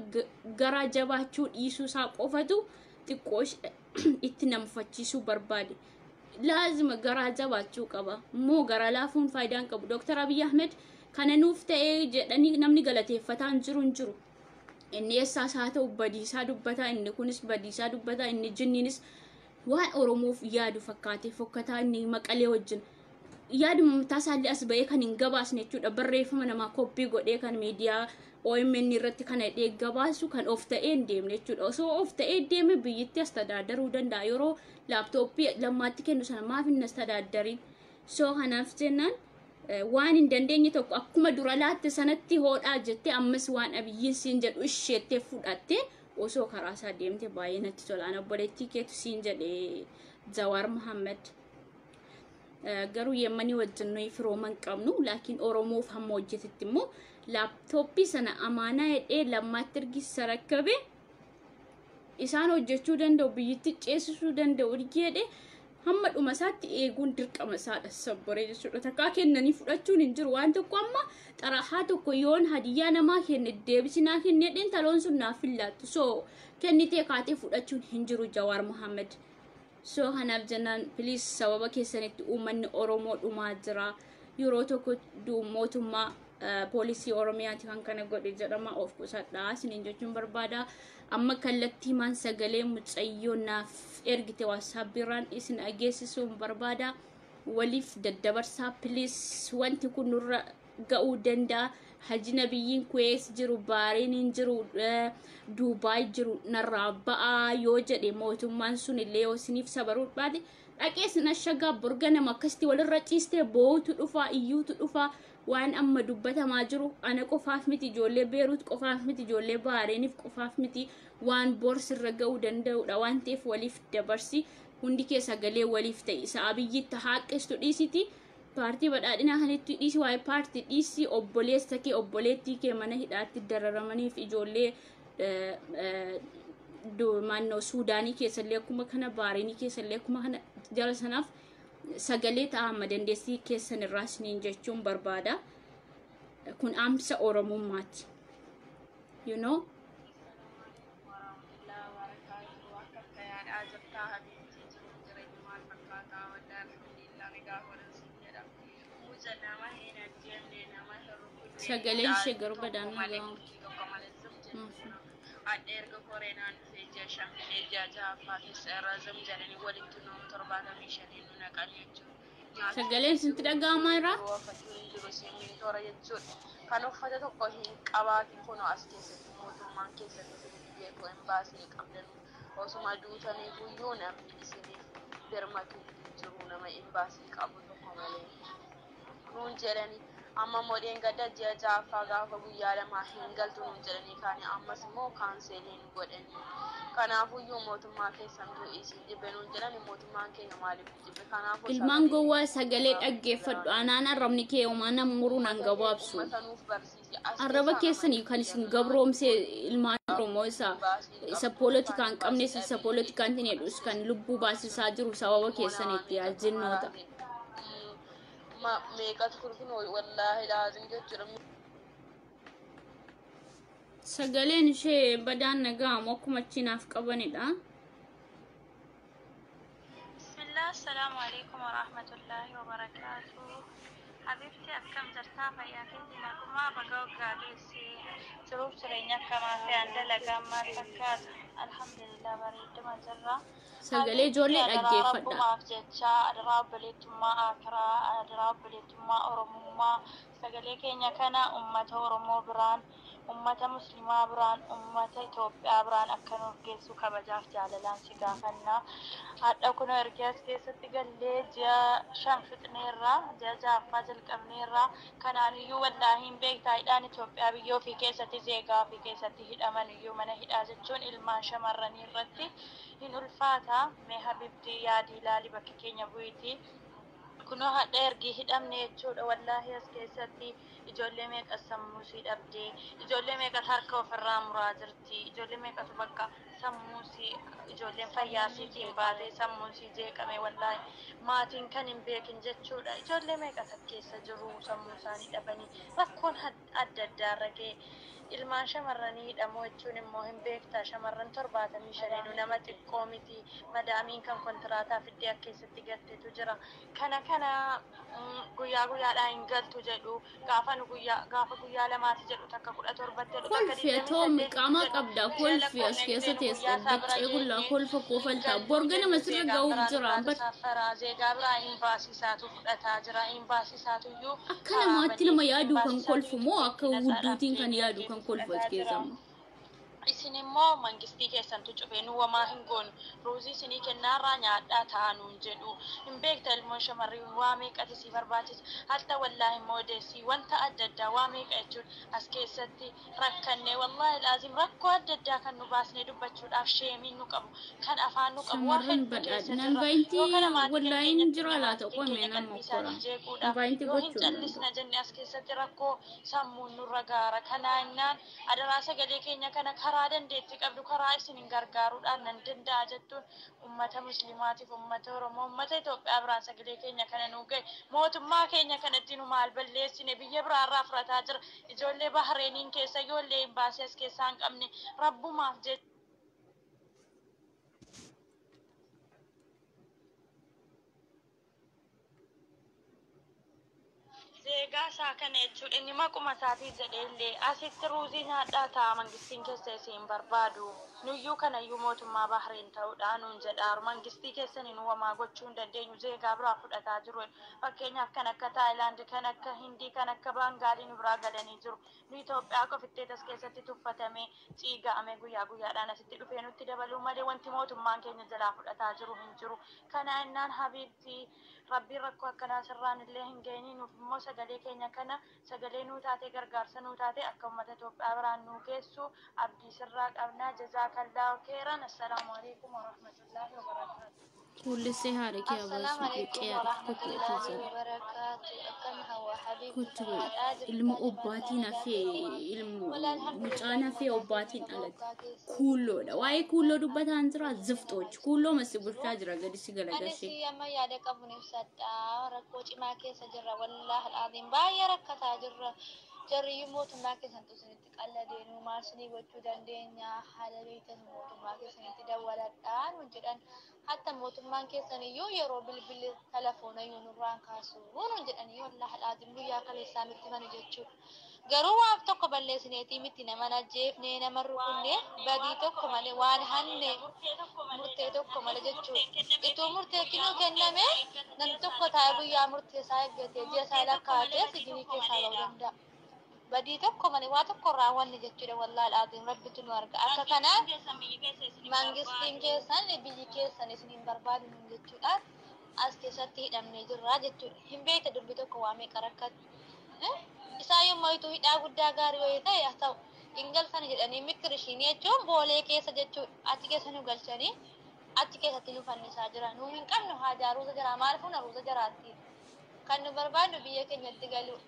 garaa jabaachuu dhiisuu isaa qofatu xiqqoo itti namfachiisuu barbaade. Laazima garaa jabaachuu qaba. Immoo garaa laafuun faayidaa hin qabu. Dooktar Abiyyi Ahmed kana nuuf ta'ee jedhanii namni galateeffataan jiru hin jiru. Inni eessaas haa ta'u badiisaa dubbataa, inni kunis badiisaa dubbataa, inni jinniinis waan Oromoof yaadu fakkaatee fokkataa inni Maqalee wajjin. Yaaduma mataa isaallee as ba'ee kan hin gabaasne jechuudha. Barreeffama namaa koppii godhee kan miidiyaa OMN irratti kana hidhee gabaasu kan of ta'ee hin deemne jechuudha. Osoo of ta'ee deeme biyyittii as tadaadaruu danda'a. Yeroo laaptooppii Lammaatti kennu sana maaf hin as tadaadariin? So kanaaf jennaan waan hin dandeenye tokko akkuma dura laatte sanatti hoodhaa jettee ammas waan Abiyyiin siin jedhu isheettee fudhattee osoo karaa isaa deemte baay'ee natti tola. Ana obboleettii keetu siin jedhe, Jawaar Muhammad. Garuu Yemmanii wajjin nuyi firooma hin qabnu, laakiin Oromoof hamma hojjetetti immoo laaptooppii sana amaanaa hidhee Lammaatti ergisa rakkabe isaan hojjechuu danda'u, biyyittii ceesisuu danda'u jedhe hamma dhuma isaatti eeguun dirqama isaadha sabboree jechuudha. Takkaa kennanii fudhachuun hin jiru waan tokko. Amma xarahaa tokko yoon hadiyyaa namaa kenne deebisinaa kenne dheen taloon sun naaf hin laattu. So kennitee kaatee fudhachuun hin jiru, Jawaar Muhammad. So kanaaf jennaan, please, sababa keessanitti uummanni Oromoo dhumaa jira. Yeroo tokko mootummaa poolisii Oromiyaati kan kana godhe jedhama, of qusadhaa isiniin jechuun barbaada. Amma kallattii maan sagalee mucayyoo naaf ergite WhatsAppiirraan isin dhageessisuun barbaada. Waliif daddabarsaa please, wanti kun nurra ga'uu danda'a. Haji Nabiyyiin Kuwees jiru, Baariin jiru, Duubaay jiru narraa ba'aa yoo jedhe, mootummaan sun illee yoo isiniif sabaruu baate, dhaqee isin ashagaa borga nama akkasitti walirra ciistee boo'utu dhufaa, iyyuutu dhufaa. Waan amma dubbatamaa jiru ana qofaaf miti, ijoollee Beeruut qofaaf miti, ijoollee Baareeniif qofaaf miti, waan borsirra ga'uu danda'udha waan ta'eef waliif dabarsi. Hundi kee sagalee waliif ta'e. Isa Abiyyitti haaqqistu dhiisiti, paartii badhaadhinaa kanitti dhiisi, waa'ee paartii dhiisi, obboleessa kee, obboleettii kee mana hidhaatti dararamaniif, ijoollee naannoo Suudaanii keessallee akkuma kana, Baareenii keessallee akkuma kana, jara sanaaf sagalee ta'a amma dandeessii keessan irraa isiniin jechuun barbaada. Kun amsa Oromummaati. You know? Warahmatullahi wabarakatuh. Akka fayyaadhaa jirtaa habiibtii? Jiruun jireenya maal fakkaataa? Waldaa alhamdulillah, nagaa godhan jedha. Muca nama hin ajjeefne, nama hin rukutte. Sagaleen ishee garuu badaan malee dhaga'amu. Murtii tokko malee zum jedhu. Adda erga koreenaan dhufee ji'a 5 fidee ji'a ja'affaa keessa irra zum jedhanii walitti nu 75 nu naqan jechuudha. Sagaleen isinitti dhaga'amaa jira? Uffatu hin jiru, simmintoora jechuudha. Kan uffata tokko hin qabaatin kunoo as keessatti mootummaan keessatti isin beeku hin baasee qabdan, osuma duutaniif iyyuu namni isiniif birmatu hin jiru, nama imbaasii qabu tokko malee. Nuun jedhani amma immoo gadda ji'a ja'affaa gaafa guyyaa 2 hin galtu nuun jedhanii kaani, ammas immoo cancel nu godhanii. Kanaafuyyuu mootummaa keessantu isin jibbe nuun jedhani, mootummaan keenya maaliif nu jibbe? Kanaafuu Ilmaan gowwaa, sagalee dhaggeeffadhu. Anaan arrabni kee homaa nan muruu nan gabaabsu. Uummata nuuf barsiisi. As Arraba keessaa keessanii nama kan isin gabroomse ilmaan Oromoo isa poolitikaa hin qabnes, isa poolitikaa hin jedhus, kan lubbuu baasisaa jiru sababa keessanitti yaa jinnoota. Meeqatu kun kun wallaahi laazim jechuudha. Sagaleen ishee badaan naga'amu akkuma achi naaf qabanidha. Bismillah, assalamu alaikum warahmatullahi wabarakatuh. Habibti, akkam jirtaa? Fayyaa keetii? Nagumaa? Baga waggaa geesse. Jiruuf jireenya akkamaa fi an dalagaan maal fakkaata? Alhamdulillah, bareeduma jirra. Sagalee ijoollee Adaraa dhaggeeffadha. Rabbumaaf jecha, adaraa obboleettummaa akiraa, adaraa obboleettummaa Oromummaa, sagalee keenya kana ummata Oromoo biraan, ummata Muslimaa biraan, ummata Itoophiyaa biraan akka nuuf geessu kabajaaf jaalalaan si gaafanna. Hadha kunoo erga as keessatti gallee ji'a 5 fixneerra, ji'a ja'affaa jalqabneerra. Kanaan iyyuu wallaahi hin beektaa, hidhaan Itoophiyaa biyya ofii keessatti, zeegaa ofii keessatti hidhaman iyyuu mana hidhaa jechuun ilmaan shamarranii irratti hin ulfaata. Mee habibtii, yaadii ilaali, bakka keenya bu'iitii. Kunoo hadha ergi hidhamne jechuudha, wallaahi as keessatti ijoollee meeqa sammuusii dhabdee, ijoollee meeqatu harka ofirraa muraa jirti, ijoollee meeqatu bakka sammuusii, ijoolleen fayyaasiitiin baatee sammuusii jeeqame, wallaahi maatiin kan hin beekin jechuudha. Ijoollee meeqatu as keessa jiru sammuu isaanii dhabanii, rakkoon adda addaa irra ga'e. Ilmaan shamarranii hidhamuu jechuun immoo hin beektaa, shamarran 75nuu nama xiqqoo miti. Madaamiin kan kontiraataa fiddee akka keessatti galtetu jira. Kana guyyaa guyyaadhaan hin galtu jedhu, gaafa nu guyyaa gaafa guyyaa lamaati jedhu, takka 17tti jedhu, takka Kolfi atoo 28 qaama jedhu. qabda. Ji'a Kolfi as lakkoofne keessa gisee nu teesse guyyaa isaa bira baccee qullaa geenye kolfa hin koofaltaa galtu borga nama jedhu. sirra Zeegaan ga'uuf biraa jira nurraatu bar. saffaraa, zeegaa biraa imbaasiisaatu fudhataa jira, imbaasiisaatu iyyuu Akka karaa namaatti banee nama yaaduu kan imbaasiisaatu kolfu moo akka tikeettii nasaadhaaf hudduutiin kan deebi'ee yaadu kan kolfu as fudhataa keessa jira. amma. Isin immoo mangistii keessantu cufee, nu wamaa hin goonu, ruuzii isinii kennaarraa nyaadhaa ta'a nuun jedhu. Hin beekta, ilmoon shamarrii waa meeqati si barbaachisa hatta, wallaahi moodeessii wanta adda addaa waa meeqa jechuun as keessatti rakkannee, wallaahi laazim rakkoo adda addaa kan nu baasnee dubbachuudhaaf sheemiin nu qabu, kan afaan nu qabu, waa Shamarran hedduu keessa badhaadhina jirra. Yoo kana invaayintii maatii wallaahi hin keenyatti jira himne, laata? maatiin Qomee keenya nama qalbii okkora isaanii jeequudhaaf invaayintii yoo hin gochuu hin danda'u. callisna jenne, as keessatti rakkoo sammuun nurra gaara. Kanaannaan adaraa sagalee keenya kana karaa dandeettii qabdu, karaa isin hin gargaaruudhaan nan danda'a jettuun, ummata Muslimaatiif, ummata Oromoo, ummata Itoophiyaa biraan sagalee keenya kana nuu gahe. Mootummaa keenya kanatti nu maal balleessine? Biyya biraarraa fudhataa jira ijoollee Bahreeniin keessa, ijoollee imbaasii as keessaa hin qabne, rabbumaaf jecha. Zeegaa isaa kana jechuudha inni maquma isaatii jedhee illee asitti ruuzii nyaadhaa ta'a mangistiin keessa isin barbaadu. Nuyyuu kanayyuu mootummaa Bahreen ta'uudha nuun jedhaaru. Mangistii keessanii nu homaa gochuu hin dandeenyu zeegaa biraa fudhataa jiru. Fakkeenyaaf kan akka Taayilaand, kan akka Hindii, kan akka Baangaalii nu biraa galanii jiru. Nu Itoophiyaa qofittee tas keessatti tuffatamee ciiga'amee guyyaa guyyaadhaan asitti dhufee nutti dabaluu malee wanti mootummaan keenya jalaa fudhataa jiru hin jiru. Kana innaan habiibtii Rabbiin rakkoo akkanaa sirraan illee hin geenye nuuf immoo sagalee keenya kana sagalee nuu taatee gargaarsa nuu taatee akka uummata Itoophiyaa biraan nuu geessu abdii sirraa qabnaa. Jazaakallaahu khairan. Assalaamu alaikum warahmatullaahi wabarakaatu. Kuullissee haadha kee Assalaamu abaasuu alaikum qe'ee tokko warahmatullaahi keessa wabarakaatu. Akkam hawa habiibti kottu fayyaadhaa ilma jirtaa jabaadhaa obbaatiin nagaa hafee keetii. ilma Wala mucaan alhamdulillah hafee nagaa obbaatiin keessa dhalate waggaa keessa kuulloodha. Waa'ee kuulloo dubbataan jira zifxoochi. Kuulloo masi jiru. bulchaa jira gadi si Anis galagalchee. amma yaada qabuun ibsadha. Rakkoo cimaa keessa jirra. Wallaahi al'aadiin baay'ee rakkataa jirra. Jarriyyuu mootummaa keessan isinitti qalladeenuu maal isinii gochuu dandeenya haala beektan mootummaa keessanitti dawwaladhaa nuun jedhan. Hatta mootummaan keessan iyyuu yeroo bilbilli telefoona iyyuu nurraan kaasu nuun jedhanii wallaahi al'aadiin guyyaa kaleessaa nutti himani jechuudha. Garuu waan tokko balleessineetii miti nama ajjeefne nama rukunne badii tokko malee waan hanne murtee tokko malee jechuudha. Ituu murtee kinuu kenname namni tokko taa'ee guyyaa murtee isaa eeggatee ji'a isaa lakkaa'atee sijinii keessaa ba'uu danda'a. Badii tokko malee waa tokko raawwanne jechuudha wallaahi al'aadiin rabbitu nu arga. Akka kanaan mangistiin keessan biyyi keessan isin hin barbaadu nuun jechuudhaan as keessatti hidhamnee jirra jechuudha. Hin beekta durbi tokko waa meeqa rakkatu. Isaan yommuu ituu hidhaa guddaa gaarii wayii ta'e haa ta'u hin galfani jedhanii mikirishinii jechuun boolee keessa jechuudha. Achi keessa nu galchanii achi keessatti nu fannisaa jira. Nu hin qabnu haajaa ruuza jaraa maal fuuna ruuza jaraatti. Kan nu barbaadnu biyya keenyatti galu.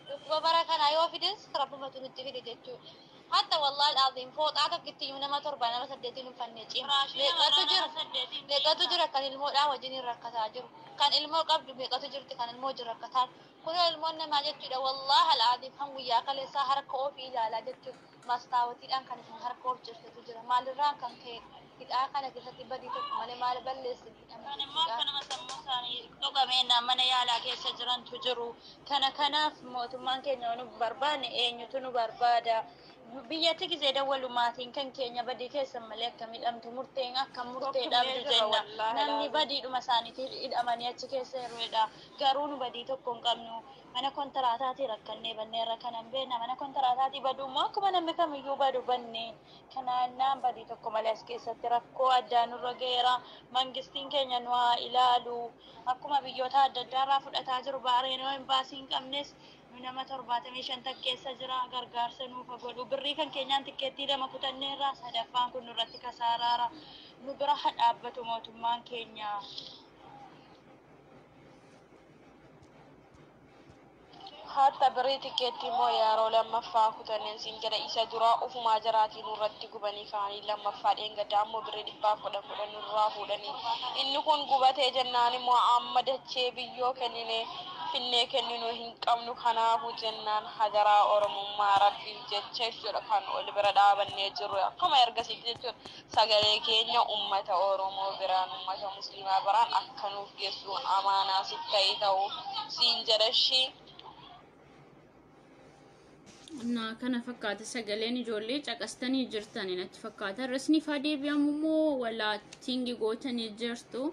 Dhukkuba bara kanaa yoo fides rabbumatu nutti fide jechuudha. Hatta wallaahi al'aziim fooxaa tokkitti iyyuu nama torba nama saddeetiin uffannee cima. Meeqatu jira? Meeqatu jira kan ilmoodhaan wajjin hin rakkataa jiru? Kan ilmoo qabdu meeqatu jirti kan ilmoo wajjin rakkataa? Kun ilmoon namaa jechuudha wallaahi al'aziim kan guyyaa kaleessaa harka ofii ilaalaa jechuudha. Mastaawatiidhaan kan isin harka of jirtutu jira. Maalirraan kan ka'e hidhaa kana keessatti badii tokko malee maal balleessin hidhamte Kan immoo jechuudha. akkanuma sammuu isaanii dhogameenna mana yaalaa keessa jirantu jiru. Kana kanaaf mootummaan keenya yoo nu barbaanne eenyutu nu barbaada? Biyyatti gisee dawwalu maatiin kan keenya badii keessan malee akka miidhamtu murteen akka murtee dhabdu jenna. Namni badiidhuma isaaniitiin hidhamanii achi keessa yeroodha. Garuu nu badii tokko hin qabnu. Mana kontiraataatii rakkannee banneerra kanan beekna. Mana kontiraataatii baduu immoo akkuma namni kamiyyuu badu banne. Kanaannaan badii tokko malee as keessatti rakkoo addaa nurra ga'eera. Mangistiin keenya nu haa ilaalu. Akkuma biyyoota adda addaarraa fudhataa jiru baareen yoo imbaasii hin qabnes nu nama 75 tak keessa jira gargaarsa nuuf haa godhu. Birrii kan keenyaan tikkeettii lama kutanneerra sadaffaan kun nurratti kasaaraara. Nu bira haa dhaabbatu mootummaan keenya. Hatta birrii tikkeettii immoo yeroo lammaffaa kutanneen siin jedha isa duraa ofumaa jaraatii nurratti gubanii ka'anii lammaffaa dheengaddaa immoo birrii 110 nurraa fuudhanii inni kun gubatee jennaan immoo amma dachee biyyoo kennine finnee kenninuu hin qabnu kanaafuu jennaan hadaraa oromummaa rabbiif jecha jechuudha kan ol bira dhaabannee jirru akkuma ergasiitti jechuudha sagalee keenya ummata oromoo biraan ummata musliimaa biraan akka nuuf geessu amaanaa sitti ta'e ta'u siin jedha ishii. Na kana fakkaata sagaleen ijoollee caqastanii jirtani natti fakkaata. Irrisni faa deebi'amu immoo walaatiin gootanii jirtu.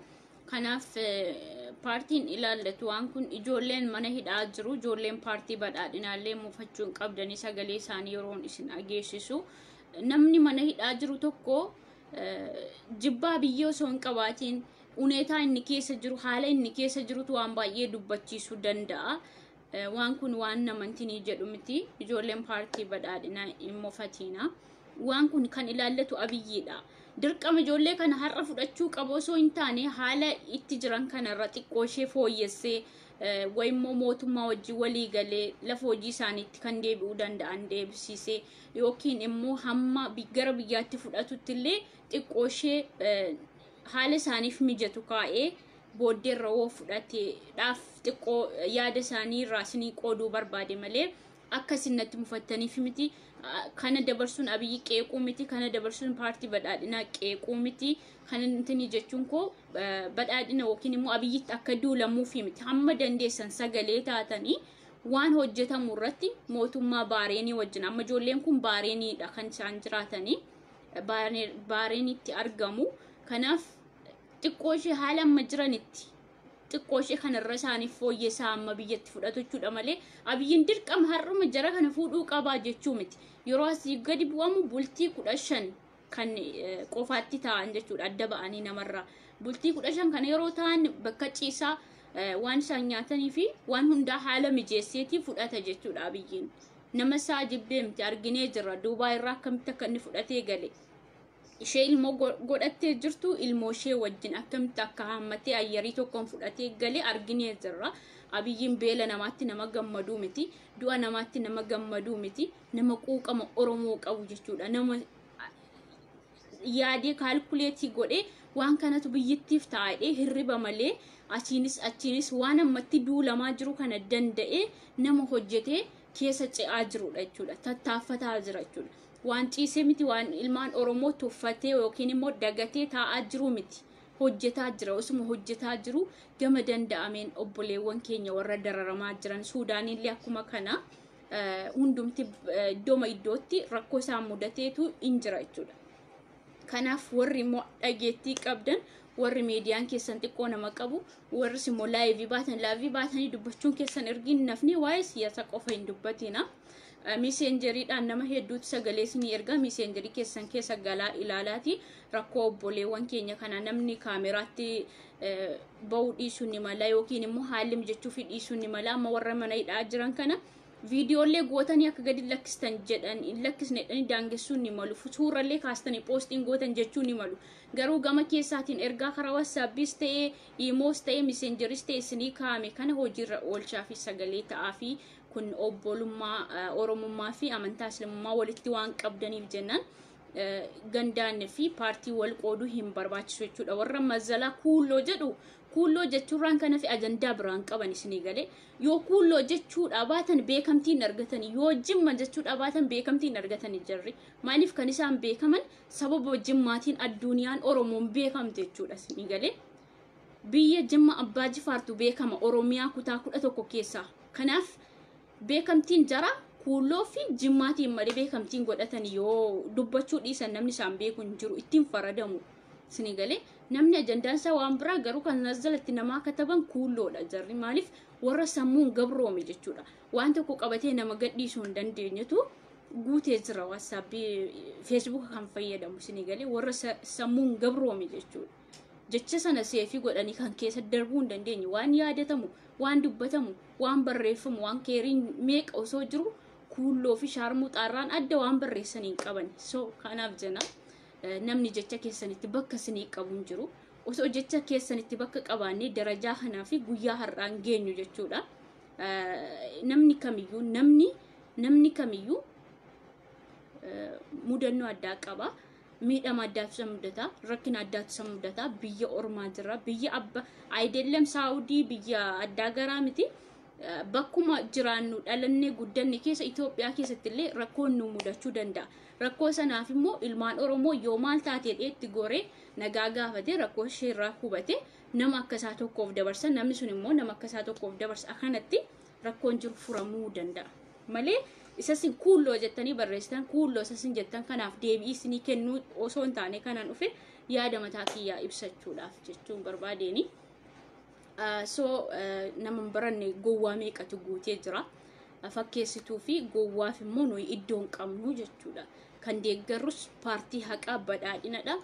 Kanaaf paartiin ilaallatu waan kun ijoolleen mana hidhaa jiru. Ijoolleen paartii badhaadhinaallee muufachuu hin qabdanii sagalee isaanii yeroon isin dhageessisu. Namni mana hidhaa jiru tokko jibbaa biyyee osoo hin qabaatiin uneetaa inni keessa jiru haala inni keessa jirutu waan baay'ee dubbachiisuu danda'a. Waan kun waan namantinii jedhu miti. Ijoolleen paartii badhaadhinaa hin mofatina. Waan kun kan ilaallatu abiyyiidha. Dirqama ijoollee kana har'a fudhachuu qabu osoo hin taane haala itti jiran kanarra xiqqoo ishee fooyyessee wayimmoo mootummaa wajjin walii galee lafa hojii isaaniitti kan deebi'uu danda'an deebisiisee yookiin immoo hamma gara biyyaatti fudhatutti illee xiqqoo ishee haala isaaniif mijatu kaa'ee booddeerra woo fudhateedhaaf xiqqoo yaada isaanii irraa isinii qooduu barbaade malee akka isin natti mufattaniif miti. Kana dabarsuun abiyyi qeequu miti. Kana dabarsuun paartii badhaadhinaa qeequu miti. Kana intini jechuun koo badhaadhina yookiin immoo abiyyitti akka duulamuufi miti. Hamma dandeessan sagalee taatanii Waan hojjetamu irratti mootummaa Baareenii wajjin, amma ijoolleen kun Baareeniidha kan isaan jiraatanii, Baareenitti argamu. Kanaaf xiqqoo ishee haala amma jiranitti xiqqoo ishee kanarra isaaniif fooyyessaa amma biyyatti fudhatu jechuudha malee, Abiyyiin dirqama har'uma jara kana fuudhuu qabaa jechuu miti. Yeroo asii gadi bu'amu bultii 15 kan qofaatti ta'an jechuudha, adda ba'anii namarraa. Bultii 15 kana yeroo ta'an bakka ciisaa, waan isaan nyaatanii fi waan hundaa haala mijeesseetii fudhata jechuudha Abiyyiin. Nama isaa jibbee miti, arginee jirra Duubaa irraa akkamitti akka inni fudhatee gale. Ishee ilmoo godhattee jirtu, ilmoo ishee wajjin akkamitti akka haammatee ayyarii tokkoon fudhatee gale arginee jirra. Abiyyiin beela namaatti nama gammaduu miti. Du'a namaatti nama gammaduu miti. Nama quuqama Oromoo qabu jechuudha. Nama yaadee calculate godhee waan kanatu biyyittiif taa'ee hirriba malee achiinis achiinis waan ammatti duulamaa jiru kana danda'ee nama hojjetee keessa ce'aa jirudha jechuudha. Tattaaffataa jira jechuudha. Waan ciisee miti, waan ilmaan Oromoo tuffatee yookiin immoo dagatee taa'aa jiru miti. Hojjetaa jira. Osuma hojjetaa jiru gama danda'ameen obboleewwan keenya warra dararamaa jiran Suudaanillee akkuma kana, hundumti iddooma iddootti rakkoo isaan mudateetu hin jira jechuudha. Kanaaf warri immoo dhageettii qabdan, warri miidiyaan keessan xiqqoo nama qabu, warris immoo live baatan, live baatanii dubbachuun keessan ergiin nafni waa'ee siyaasa qofa hin dubbatina. Messengeriidhaan nama hedduutu sagalee isinii erga, messenger keessan keessa galaa ilaalaati rakkoo obboleewwan keenya kana. Namni kaameraatti ba'uu dhiisuu ni mala yookiin immoo haalli mijachuu fi dhiisuu ni mala. Amma warra mana hidhaa jiran kana viidiyoolee gootanii akka gadi lakkistan jedhan hin lakkisne jedhanii daangessuu ni malu. Suurallee kaastanii postiin gootan jechuu ni malu. Garuu gama keessaatiin ergaa karaa WhatsAppiis ta'ee, Imoos ta'ee, Messengeris ta'e isinii kaa'ame kana hojiirra oolchaa fi sagalee ta'aa fi kun obbolummaa Oromummaa fi amantaa Islaamummaa walitti waan qabdaniif jennaan gandaan fi paartii wal qooduu hin barbaachisu jechuudha. Warra mazalaa kuulloo jedhu, kuulloo jechuurraan kana fi ajandaa biraan qaban isinii galee, yoo kuulloo jechuudha baatan beekamtii hin argatani, yoo Jimma jechuudha baatan beekamtii hin argatani. Jarri maaliif kan isaan beekaman? Sababa Jimmaatiin addunyaan Oromoon beekamte jechuudha isinii galee. Biyya Jimma Abbaa Jifaartu beekama Oromiyaa kutaa 11 keessaa. Kanaaf beekamtiin jara kuulloo fi Jimmaatiin malee beekamtiin godhatan yoo dubbachuu dhiisan namni isaan beeku hin jiru, ittiin faradamu. Isinii galee, namni ajandaan isaa waan biraa, garuu kan jalatti namaa kataban kuulloodha jarri. Maaliif? Warra sammuun gabroome jechuudha. Waan tokko qabatee nama gadhiisuu hin dandeenyetu guutee jira WhatsApp, Facebook kan fayyadamu isinii galee, warra sammuun gabroome jechuudha. Jecha sana save godhanii kan keessa darbuu hin dandeenye, waan yaadatamu, waan dubbatamu, waan barreeffamu, waan keeriin meeqa osoo jiru kuulloo fi shaarmuxaarraan adda waan barreessanii hin qaban. So kanaaf jenna, namni jecha keessanitti bakka isinii qabu hin jiru. Osoo jecha keessanitti bakka qabaannee darajaa kanaa fi guyyaa har'aan geenyu jechuudha. Namni kamiyyuu mudannoo addaa qaba. Miidhama addaatu isa mudata, rakkina addaatu isa mudata. Biyya ormaa jira, biyya abba ayidellam Saawudii, biyya addaa garaa miti. Bakkuma jiraannu dhalannee guddanne keessa, Itoophiyaa keessatti illee rakkoon nu mudachuu danda'a. Rakkoo sanaaf immoo ilmaan Oromoo yoo maal taatee itti goree nagaa gaafatee rakkoo isheerraa hubate nama akkasaa tokkoof dabarsa, namni sun immoo nama akkasaa tokkoof dabarsa, akkanatti rakkoon jiru furamuu danda'a. Malee isasin kuulloo jettanii barreessitan, kuulloo isasin jettan kanaaf deebii isinii kennuu osoo hin taane, kanaan dhufe yaada mataa kiyyaa ibsachuudhaaf jechuun barbaadeeni. So nama hin baranne gowwaa meeqatu guutee jira. Fakkeessituu fi gowwaaf immoo nuyi iddoo hin qabnu jechuudha. Kan deeggarrus paartii haqaa badhaadhinadha.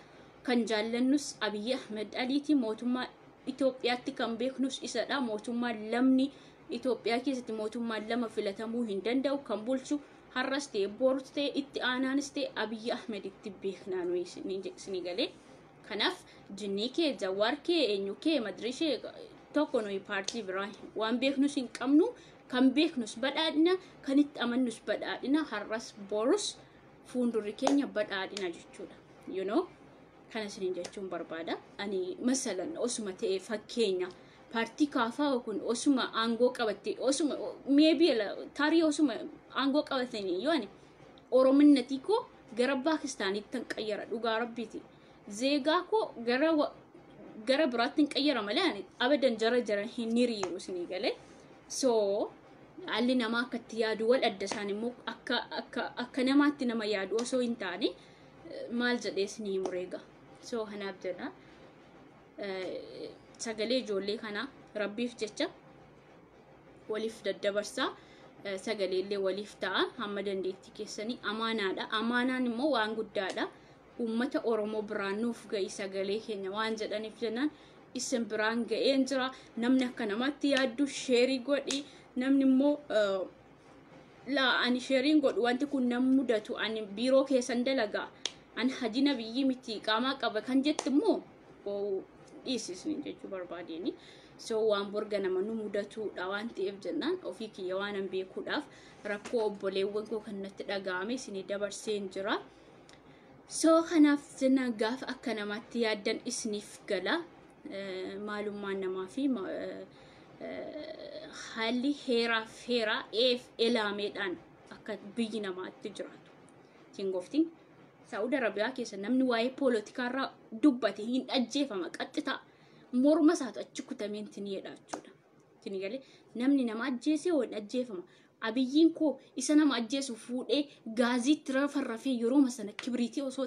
Kan jaallannus Abiyyi Ahmed Aliiti. Mootummaa Itoophiyaatti kan beeknus isadha. Mootummaa lamni Itoophiyaa keessatti mootummaan lama filatamuu hin danda'u. Kan bulchu har'as ta'e, borus ta'e, itti aanaanis ta'e Abiyyi Ahmed itti beeknaa nuyi isinii galee. Kanaaf jinnii kee, Jawaar kee, eenyu kee, madirishee tokko nuyi paartii biraa waan beeknus hin qabnu. Kan beeknus badhaadhina, kan itti amannus badhaadhina, har'as borus fuuldurri keenya badhaadhina jechuudha. Kana isiniin jechuun barbaada. Ani masalan osuma ta'e, fakkeenya, paartii kaafaa kun osuma aangoo qabatte, osuma maybe tarii osuma aangoo qabatanii yoo ani Orominnatii koo gara Paakistaanitti kan qayyara, dhugaa rabbiiti. Zeegaa koo gara biraatti hin qayyara malee ani abadan jara jara hin hiriiru isinii galee. So Haalli namaa akka itti yaadu wal adda, isaan immoo akka namaatti nama yaadu osoo hin taane maal jedhee isinii himu reega. So kanaaf jedha, sagalee ijoollee kanaa rabbiif jecha waliif daddabarsaa, sagaleellee waliif ta'a hamma dandeettii keessanii. Amaanaadha. Amaanaan immoo waan guddaadha. Uummata Oromoo biraan nuuf ga'i sagalee keenya waan jedhaniif jennaan isin biraan ga'een jira. Namni akka namaatti yaaddu share godhi. Namni immoo laa ani share godhu, wanti kun nam mudatu, ani biiroo keessan dalagaa, ani hajina biyyii miti qaamaa qaba kan jettu immoo dhiisisni jechuu barbaadeni. So waan borga nama nu mudatudha waan ta'eef jennaan ofii kiyya waan an beekuudhaaf rakkoo obboleewwan koo kan natti dhaga'ame isinii dabarseen jira. So kanaaf jennaan gaafa akka namaatti yaaddan isiniif gala maalummaan namaa fi haalli heeraaf heeraa eef elaameedhaan akka biyyi namaatti jiraatu. Singoftiin Saa'ud Arabiyaa keessa namni waa'ee poolotikaarraa dubbate hin ajjeefama, qaxxitaa morma isaatu achi kutameen tiniidha jechuudha. Tini galee namni nama ajjeesee hin ajjeefama. Abiyyiin koo isa nama ajjeesu fuudhee gaaziitti rafarrafee yeroo sana kibriitii osoo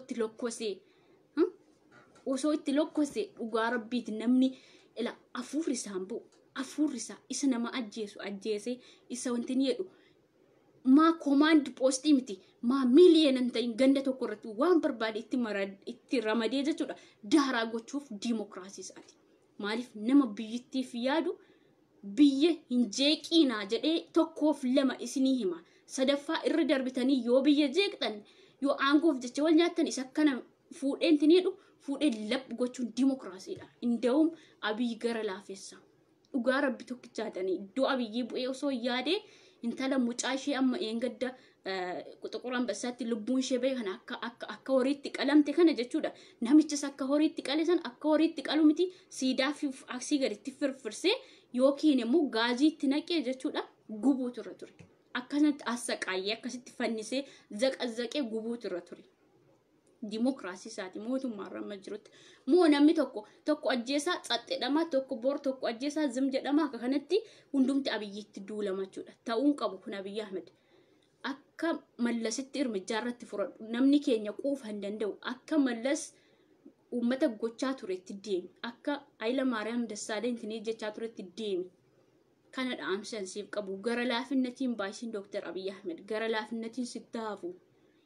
itti lokkosee dhugaa rabbiiti namni ila afuurri isaan bu'u, afuurri isaa isa nama ajjeesu ajjeesee isa wanti ni jedhu maa command post miti, maa miiliyoona hin ta'in ganda tokko irratti waan barbaade itti ramadee jechuudha daaraa gochuuf diimokiraasii isaati. Maaliif nama biyyittiif yaadu biyya hin jeeqiinaa jedhee tokkoof lama isinii hima. Sadaffaa irra darbitanii yoo biyya jeeqxan, yoo aangoof jecha wal nyaattan, isa akkana fuudheen tiniidhu fuudhee lab gochuun diimokiraasiidha. Inda'uum Abiyyi gara laafessa. Dhugaa rabbi tokkichaatanii iddoo Abiyyii bu'ee osoo yaadee intala mucaa ishee amma eengadda Xuqur Ambassaatti lubbuun ishee bahe kana akka horiitti qalamte kana jechuudha. Namichas akka horiitti qale san akka horiitti qalu miti, siidaa fi asii gaditti firfirsee yookiin immoo gaaziitti naqee jechuudha gubuutu irra ture. Akkasumatti assaqaayyee akkasitti fannisee zaqazzaqee gubuutu irra ture. Dimokiraasii isaati mootummaa irra amma jirutti. Moo namni tokko tokko ajjeesaa tsaxxedhamaa, tokko bor tokko ajjeesaa zim jedhama, akka kanatti hundumti Abiyyiitti duulama jechuudha. Ta'uun qabu kun Abiyyi Ahmed. Akka Mallasitti irmijaa irratti fudhadhu, namni keenya quufa hin danda'u. Akka Mallas uummata gochaa turetti deemi. Akka Hayila Maariyaam Dassaaleny jechaa turetti deemi. Kana dhaamsan siif qabu, gara laafinnatiin baay'isin Dooktar Abiyyi Ahmed, gara laafinnatiin sitti hafu.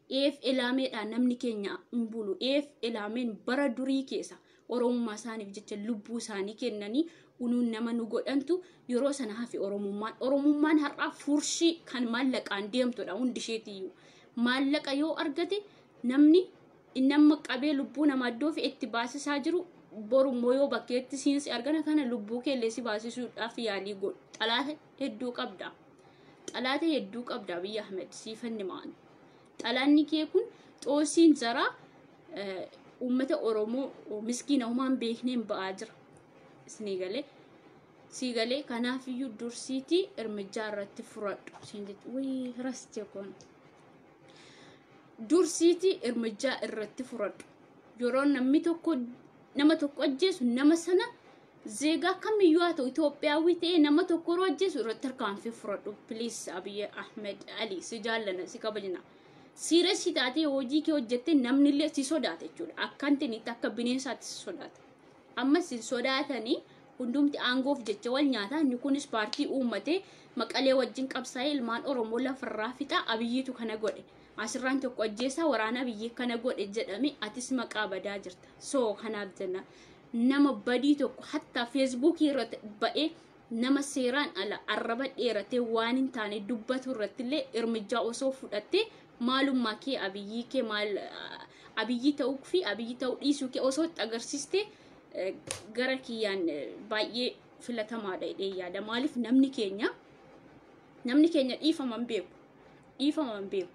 Eef elaameedhaan namni keenya hin bulu. Eef elaameen bara durii keessa Oromummaa isaaniif jecha lubbuu isaanii kennanii unuun nama nu godhantu yeroo sana hafe Oromummaan. Oromummaan har'aa furshii kan maallaqaan deemtudha hundi isheetiyyuu. Maallaqa yoo argate namni nama qabee lubbuu namaa iddoo fe'etti baasisaa jiru, borummoo yoo bakkeetti siinsi argana kana lubbuu keellee si baasisuudhaaf yaalii godhu. Xalaata hedduu qabda. Xalaata hedduu qabda Abiyyi Ahmed, siifanni maal. Xalaanni kee kun xoosiin jaraa uummata Oromoo miskiina homaan beekneen ba'aa jira. Isinii galee. Sii galee, kanaafiyyuu dursiitii irmijaa irratti fudhadhu. Siin jechuun wayii raste kun. Dursiitii irmijaa irratti fudhadhu. Yeroo namni tokko nama tokko ajjeesu, nama sana zeegaa kamiyyuu haa ta'u, Itoophiyaawii ta'ee nama tokko yeroo ajjeesu irratti tarkaanfii fudhadhu. Please Abiyyi Ahmed Ali, si jaallana, si kabajna. Serious taatee hojii kee hojjettee namni illee si sodaata jechuudha. Akka intinitti akka bineensaatti si sodaata. Amma si sodaatanii hundumti aangoof jecha wal nyaataa, inni kunis paartii uummatee Maqalee wajjin qabsaa'ee ilmaan Oromoo lafarraa fixaa, Abiyyiitu kana godhe. Asirraan tokko ajjeesaa waraana Abiyyii kana godhe jedhame, atis maqaa badaa jirta. So kanaaf jenna, nama badii tokko hattaa Feesbuukii irratti ba'ee nama seeraan ala arraba dheeratee waan hin taane dubbatu irratti illee irmijaa osoo fudhattee, maalummaa kee, Abiyyii kee, maal Abiyyii ta'uu fi Abiyyii ta'uu dhiisuu kee osoo itti agarsiiste gara kiyyaan baay'ee filatamaadha jedhee yaada. Maaliif namni keenya dhiifama hin beeku. Dhiifama hin beeku.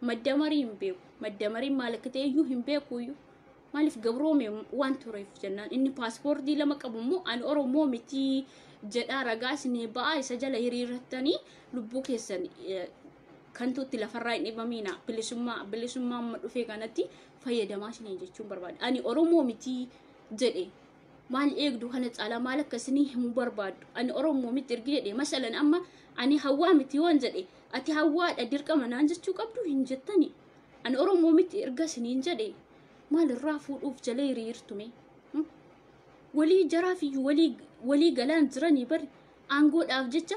Madda marii hin beeku. Madda mariin maal akka ta'e iyyuu hin beeku iyyuu. Maaliif gabroome waan tureef jennaan inni paaspoortii lama qabu immoo ani Oromoo miti jedhaa ragaa isinii ba'aa, isa jala hiriirrattanii lubbuu keessan kantuutti lafarraa hin dhibamiina. Bilisummaa amma dhufee kanatti fayyadamaa isiniin jechuun barbaada. Ani Oromoo miti jedhe. Maal eegdu kana caalaa? Maal akkasinii himuu barbaaddu? Ani Oromoo miti ergi jedhe, masalan amma ani Hawwaa miti yoon jedhe, ati Hawwaadha dirqama naan jechuu qabdu hin jettani. Ani Oromoo miti erga isiniin jedhe, maalirraa fuudhuuf jala hiriirtume? Walii jaraaf iyyuu walii galaan jiranii bari. Aangoodhaaf jecha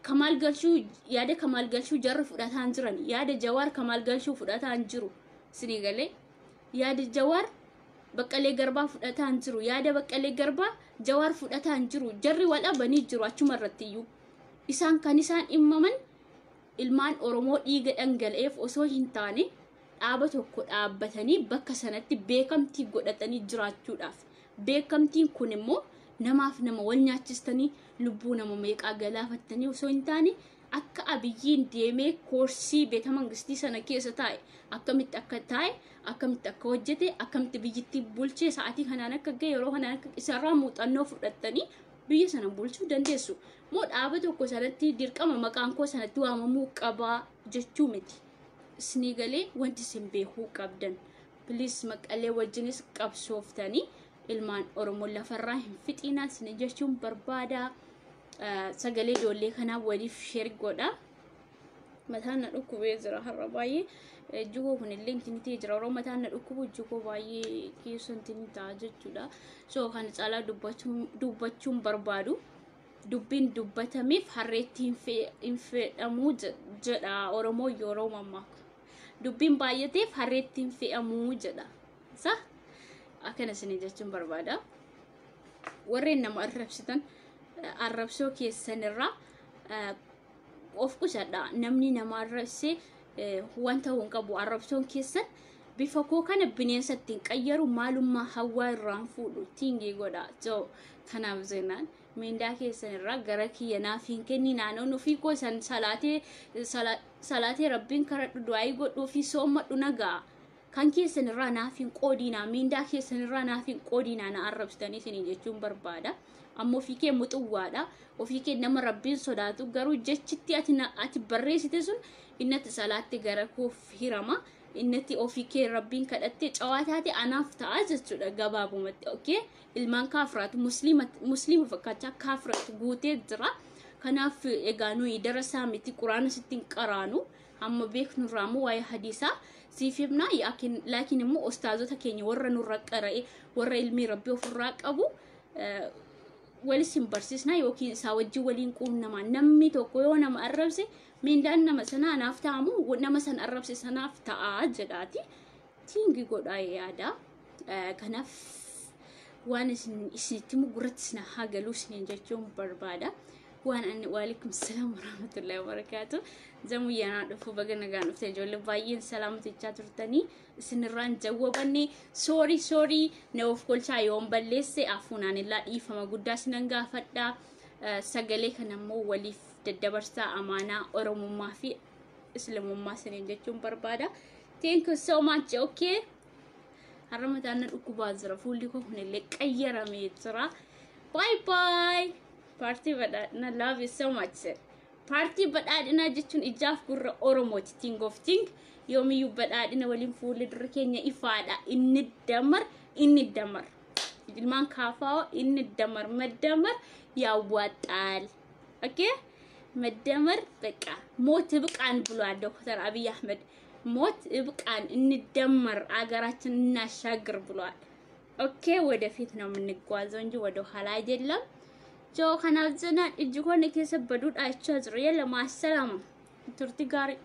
Kamaal Galchuu, yaada Kamaal Galchuu jarri fudhataan jiran, yaada Jawaar Kamaal Galchuu fudhataan jiru. Isinii galee? Yaada Jawaar Baqqalee Garbaa fudhataan jiru, yaada Baqqalee Garbaa Jawaar fudhataan jiru. Jarri wal dhabanii jiru achuma irratti iyyuu. Isaan kan isaan dhimmaman ilmaan Oromoo dhiiga dhangala'eef osoo hin taane, dhaaba tokko dhaabbatanii bakka sanatti beekamtii godhatanii jiraachuudhaaf. Beekamtiin kun immoo namaaf nama wal nyaachistanii, lubbuu nama meeqaa galaafattanii osoo hin taane, akka Abiyyiin deemee koorsii beeta mangistii sana keessa taa'e, akkamitti akka taa'e, akkamitti akka hojjete, akkamitti biyyittii bulchee sa'aatii kanaan akka ga'e, yeroo kanaan akka isarraa muuxannoo fudhattanii biyya sana bulchuu dandeessu. Moo dhaaba tokko sanatti dirqama maqaan koo sanatti waamamuu qabaa jechuu miti. Isinii galee? Wanti isin beekuu qabdan, please, Maqalee wajjinis qabsooftanii ilmaan Oromoo lafarraa hin fixinaa isin jechuun barbaada. Sagalee ijoollee kanaa waliif share godha. Mataan na dhukkubee jira har'a baay'ee. Ijji koo kunillee intini jira. Yeroo mataan na dhukkubu ijji koo baay'ee keessa intini ta'a jechuudha. So kana caalaa dubbachuun barbaadu. Dubbiin dubbatameef harreetti hin fe'amu jedha Oromoo yeroo mammaaku. Dubbiin baay'ateef harreetti hin fe'amu jedha. Sa akkana isinii jechuun barbaada. Warreen nama arrabsitan, arrabsoo keessanirraa of qusadha. Namni nama arrabsee wanta hin qabu. Arrabsoon keessan bifa koo kana bineensa ittiin qayyaru maalummaa Hawwaa irraan fuudhu tiingii godha. So kanaaf jennaan miindaa keessan irraa gara kiyya naaf hin kenninaa. Ofii koo san salaatee salaatee Rabbiin karadhu, du'aayii godhuu fi soommadhu nagaa. Kan keessan irraa naaf hin qoodinaa, miindaa keessan irraa naaf hin qoodinaa na arrabsitanii isinii jechuun barbaada. Amma ofii kee muxuwwaadha. Ofii kee nama Rabbiin sodaatu, garuu jechitti ati barreessite sun innatti salaatti gara koof hirama. Innatti ofii kee Rabbiin kadhattee cawaa taate anaaf ta'a jechuudha gabaabumatti. Okay? Ilmaan kaafiraatu musliima fakkaachaa kaafiraatu guutee jira. Kanaaf egaa nuyi darasaa miti, Quraana sitti hin qaraanu. Hamma beeknu irraa immoo waa'ee hadiisaa siif himna. Laakiin immoo ustaazota keenya warra nurra qara'e, warra ilmii Rabbii ofirraa qabu walis hin barsiisna yookiin isaa wajjin waliin quunnamaa. Namni tokko yoo nama arrabse, miindaan nama sanaa anaaf ta'amu nama san arrabse sanaaf ta'a jedhaati. Think godhaa yaada. Kanaaf waan isin isinitti gurratti isin haa galuu isiniin jechuun barbaada. Waan ani waalaikum salaam warahmatullahi wabarakaatu. Zamuyyaanaa dhufu, baga nagaan dhufte. Ijoollee baay'een salaamtichaa turtanii isinirraan jawwabanne. Sorry, sorry, na of kolchaa yoon balleesse afuunaan illaa dhiifama guddaa isinan gaafadha. Sagalee kana immoo waliif daddabarsaa, amaanaa Oromummaa fi Islaamummaa isiniin jechuun barbaada. Thank you so much. Okay. Har'a mataan na dhukkubaa jira. Fuulli koo kunillee qayyaramee jira. Bye bye. Paartii Badhaadhinaa, love you so much. Paartii Badhaadhinaa jechuun ijaaf gurra Oromooti. Think of think. Yoomiyyuu badhaadhina waliin fuulli dura keenya ifaadha. Inni damar, inni damar. Ilmaan kaafaa'oo inni damar, መደመር ያዋጣል። Okay, መደመር በቃ ሞት ይብቃን ብሏል ዶክተር አብይ አህመድ። ሞት ይብቃን፣ እንደመር፣ አገራችን እናሻግር ብሏል። Okay, ወደፊት ነው የምንጓዘው እንጂ ወደ ኋላ አይደለም። So kanaaf jenaan ijji koo keessa baduudha jechaa jiru. Yalla, maasalaama, turti gaarii.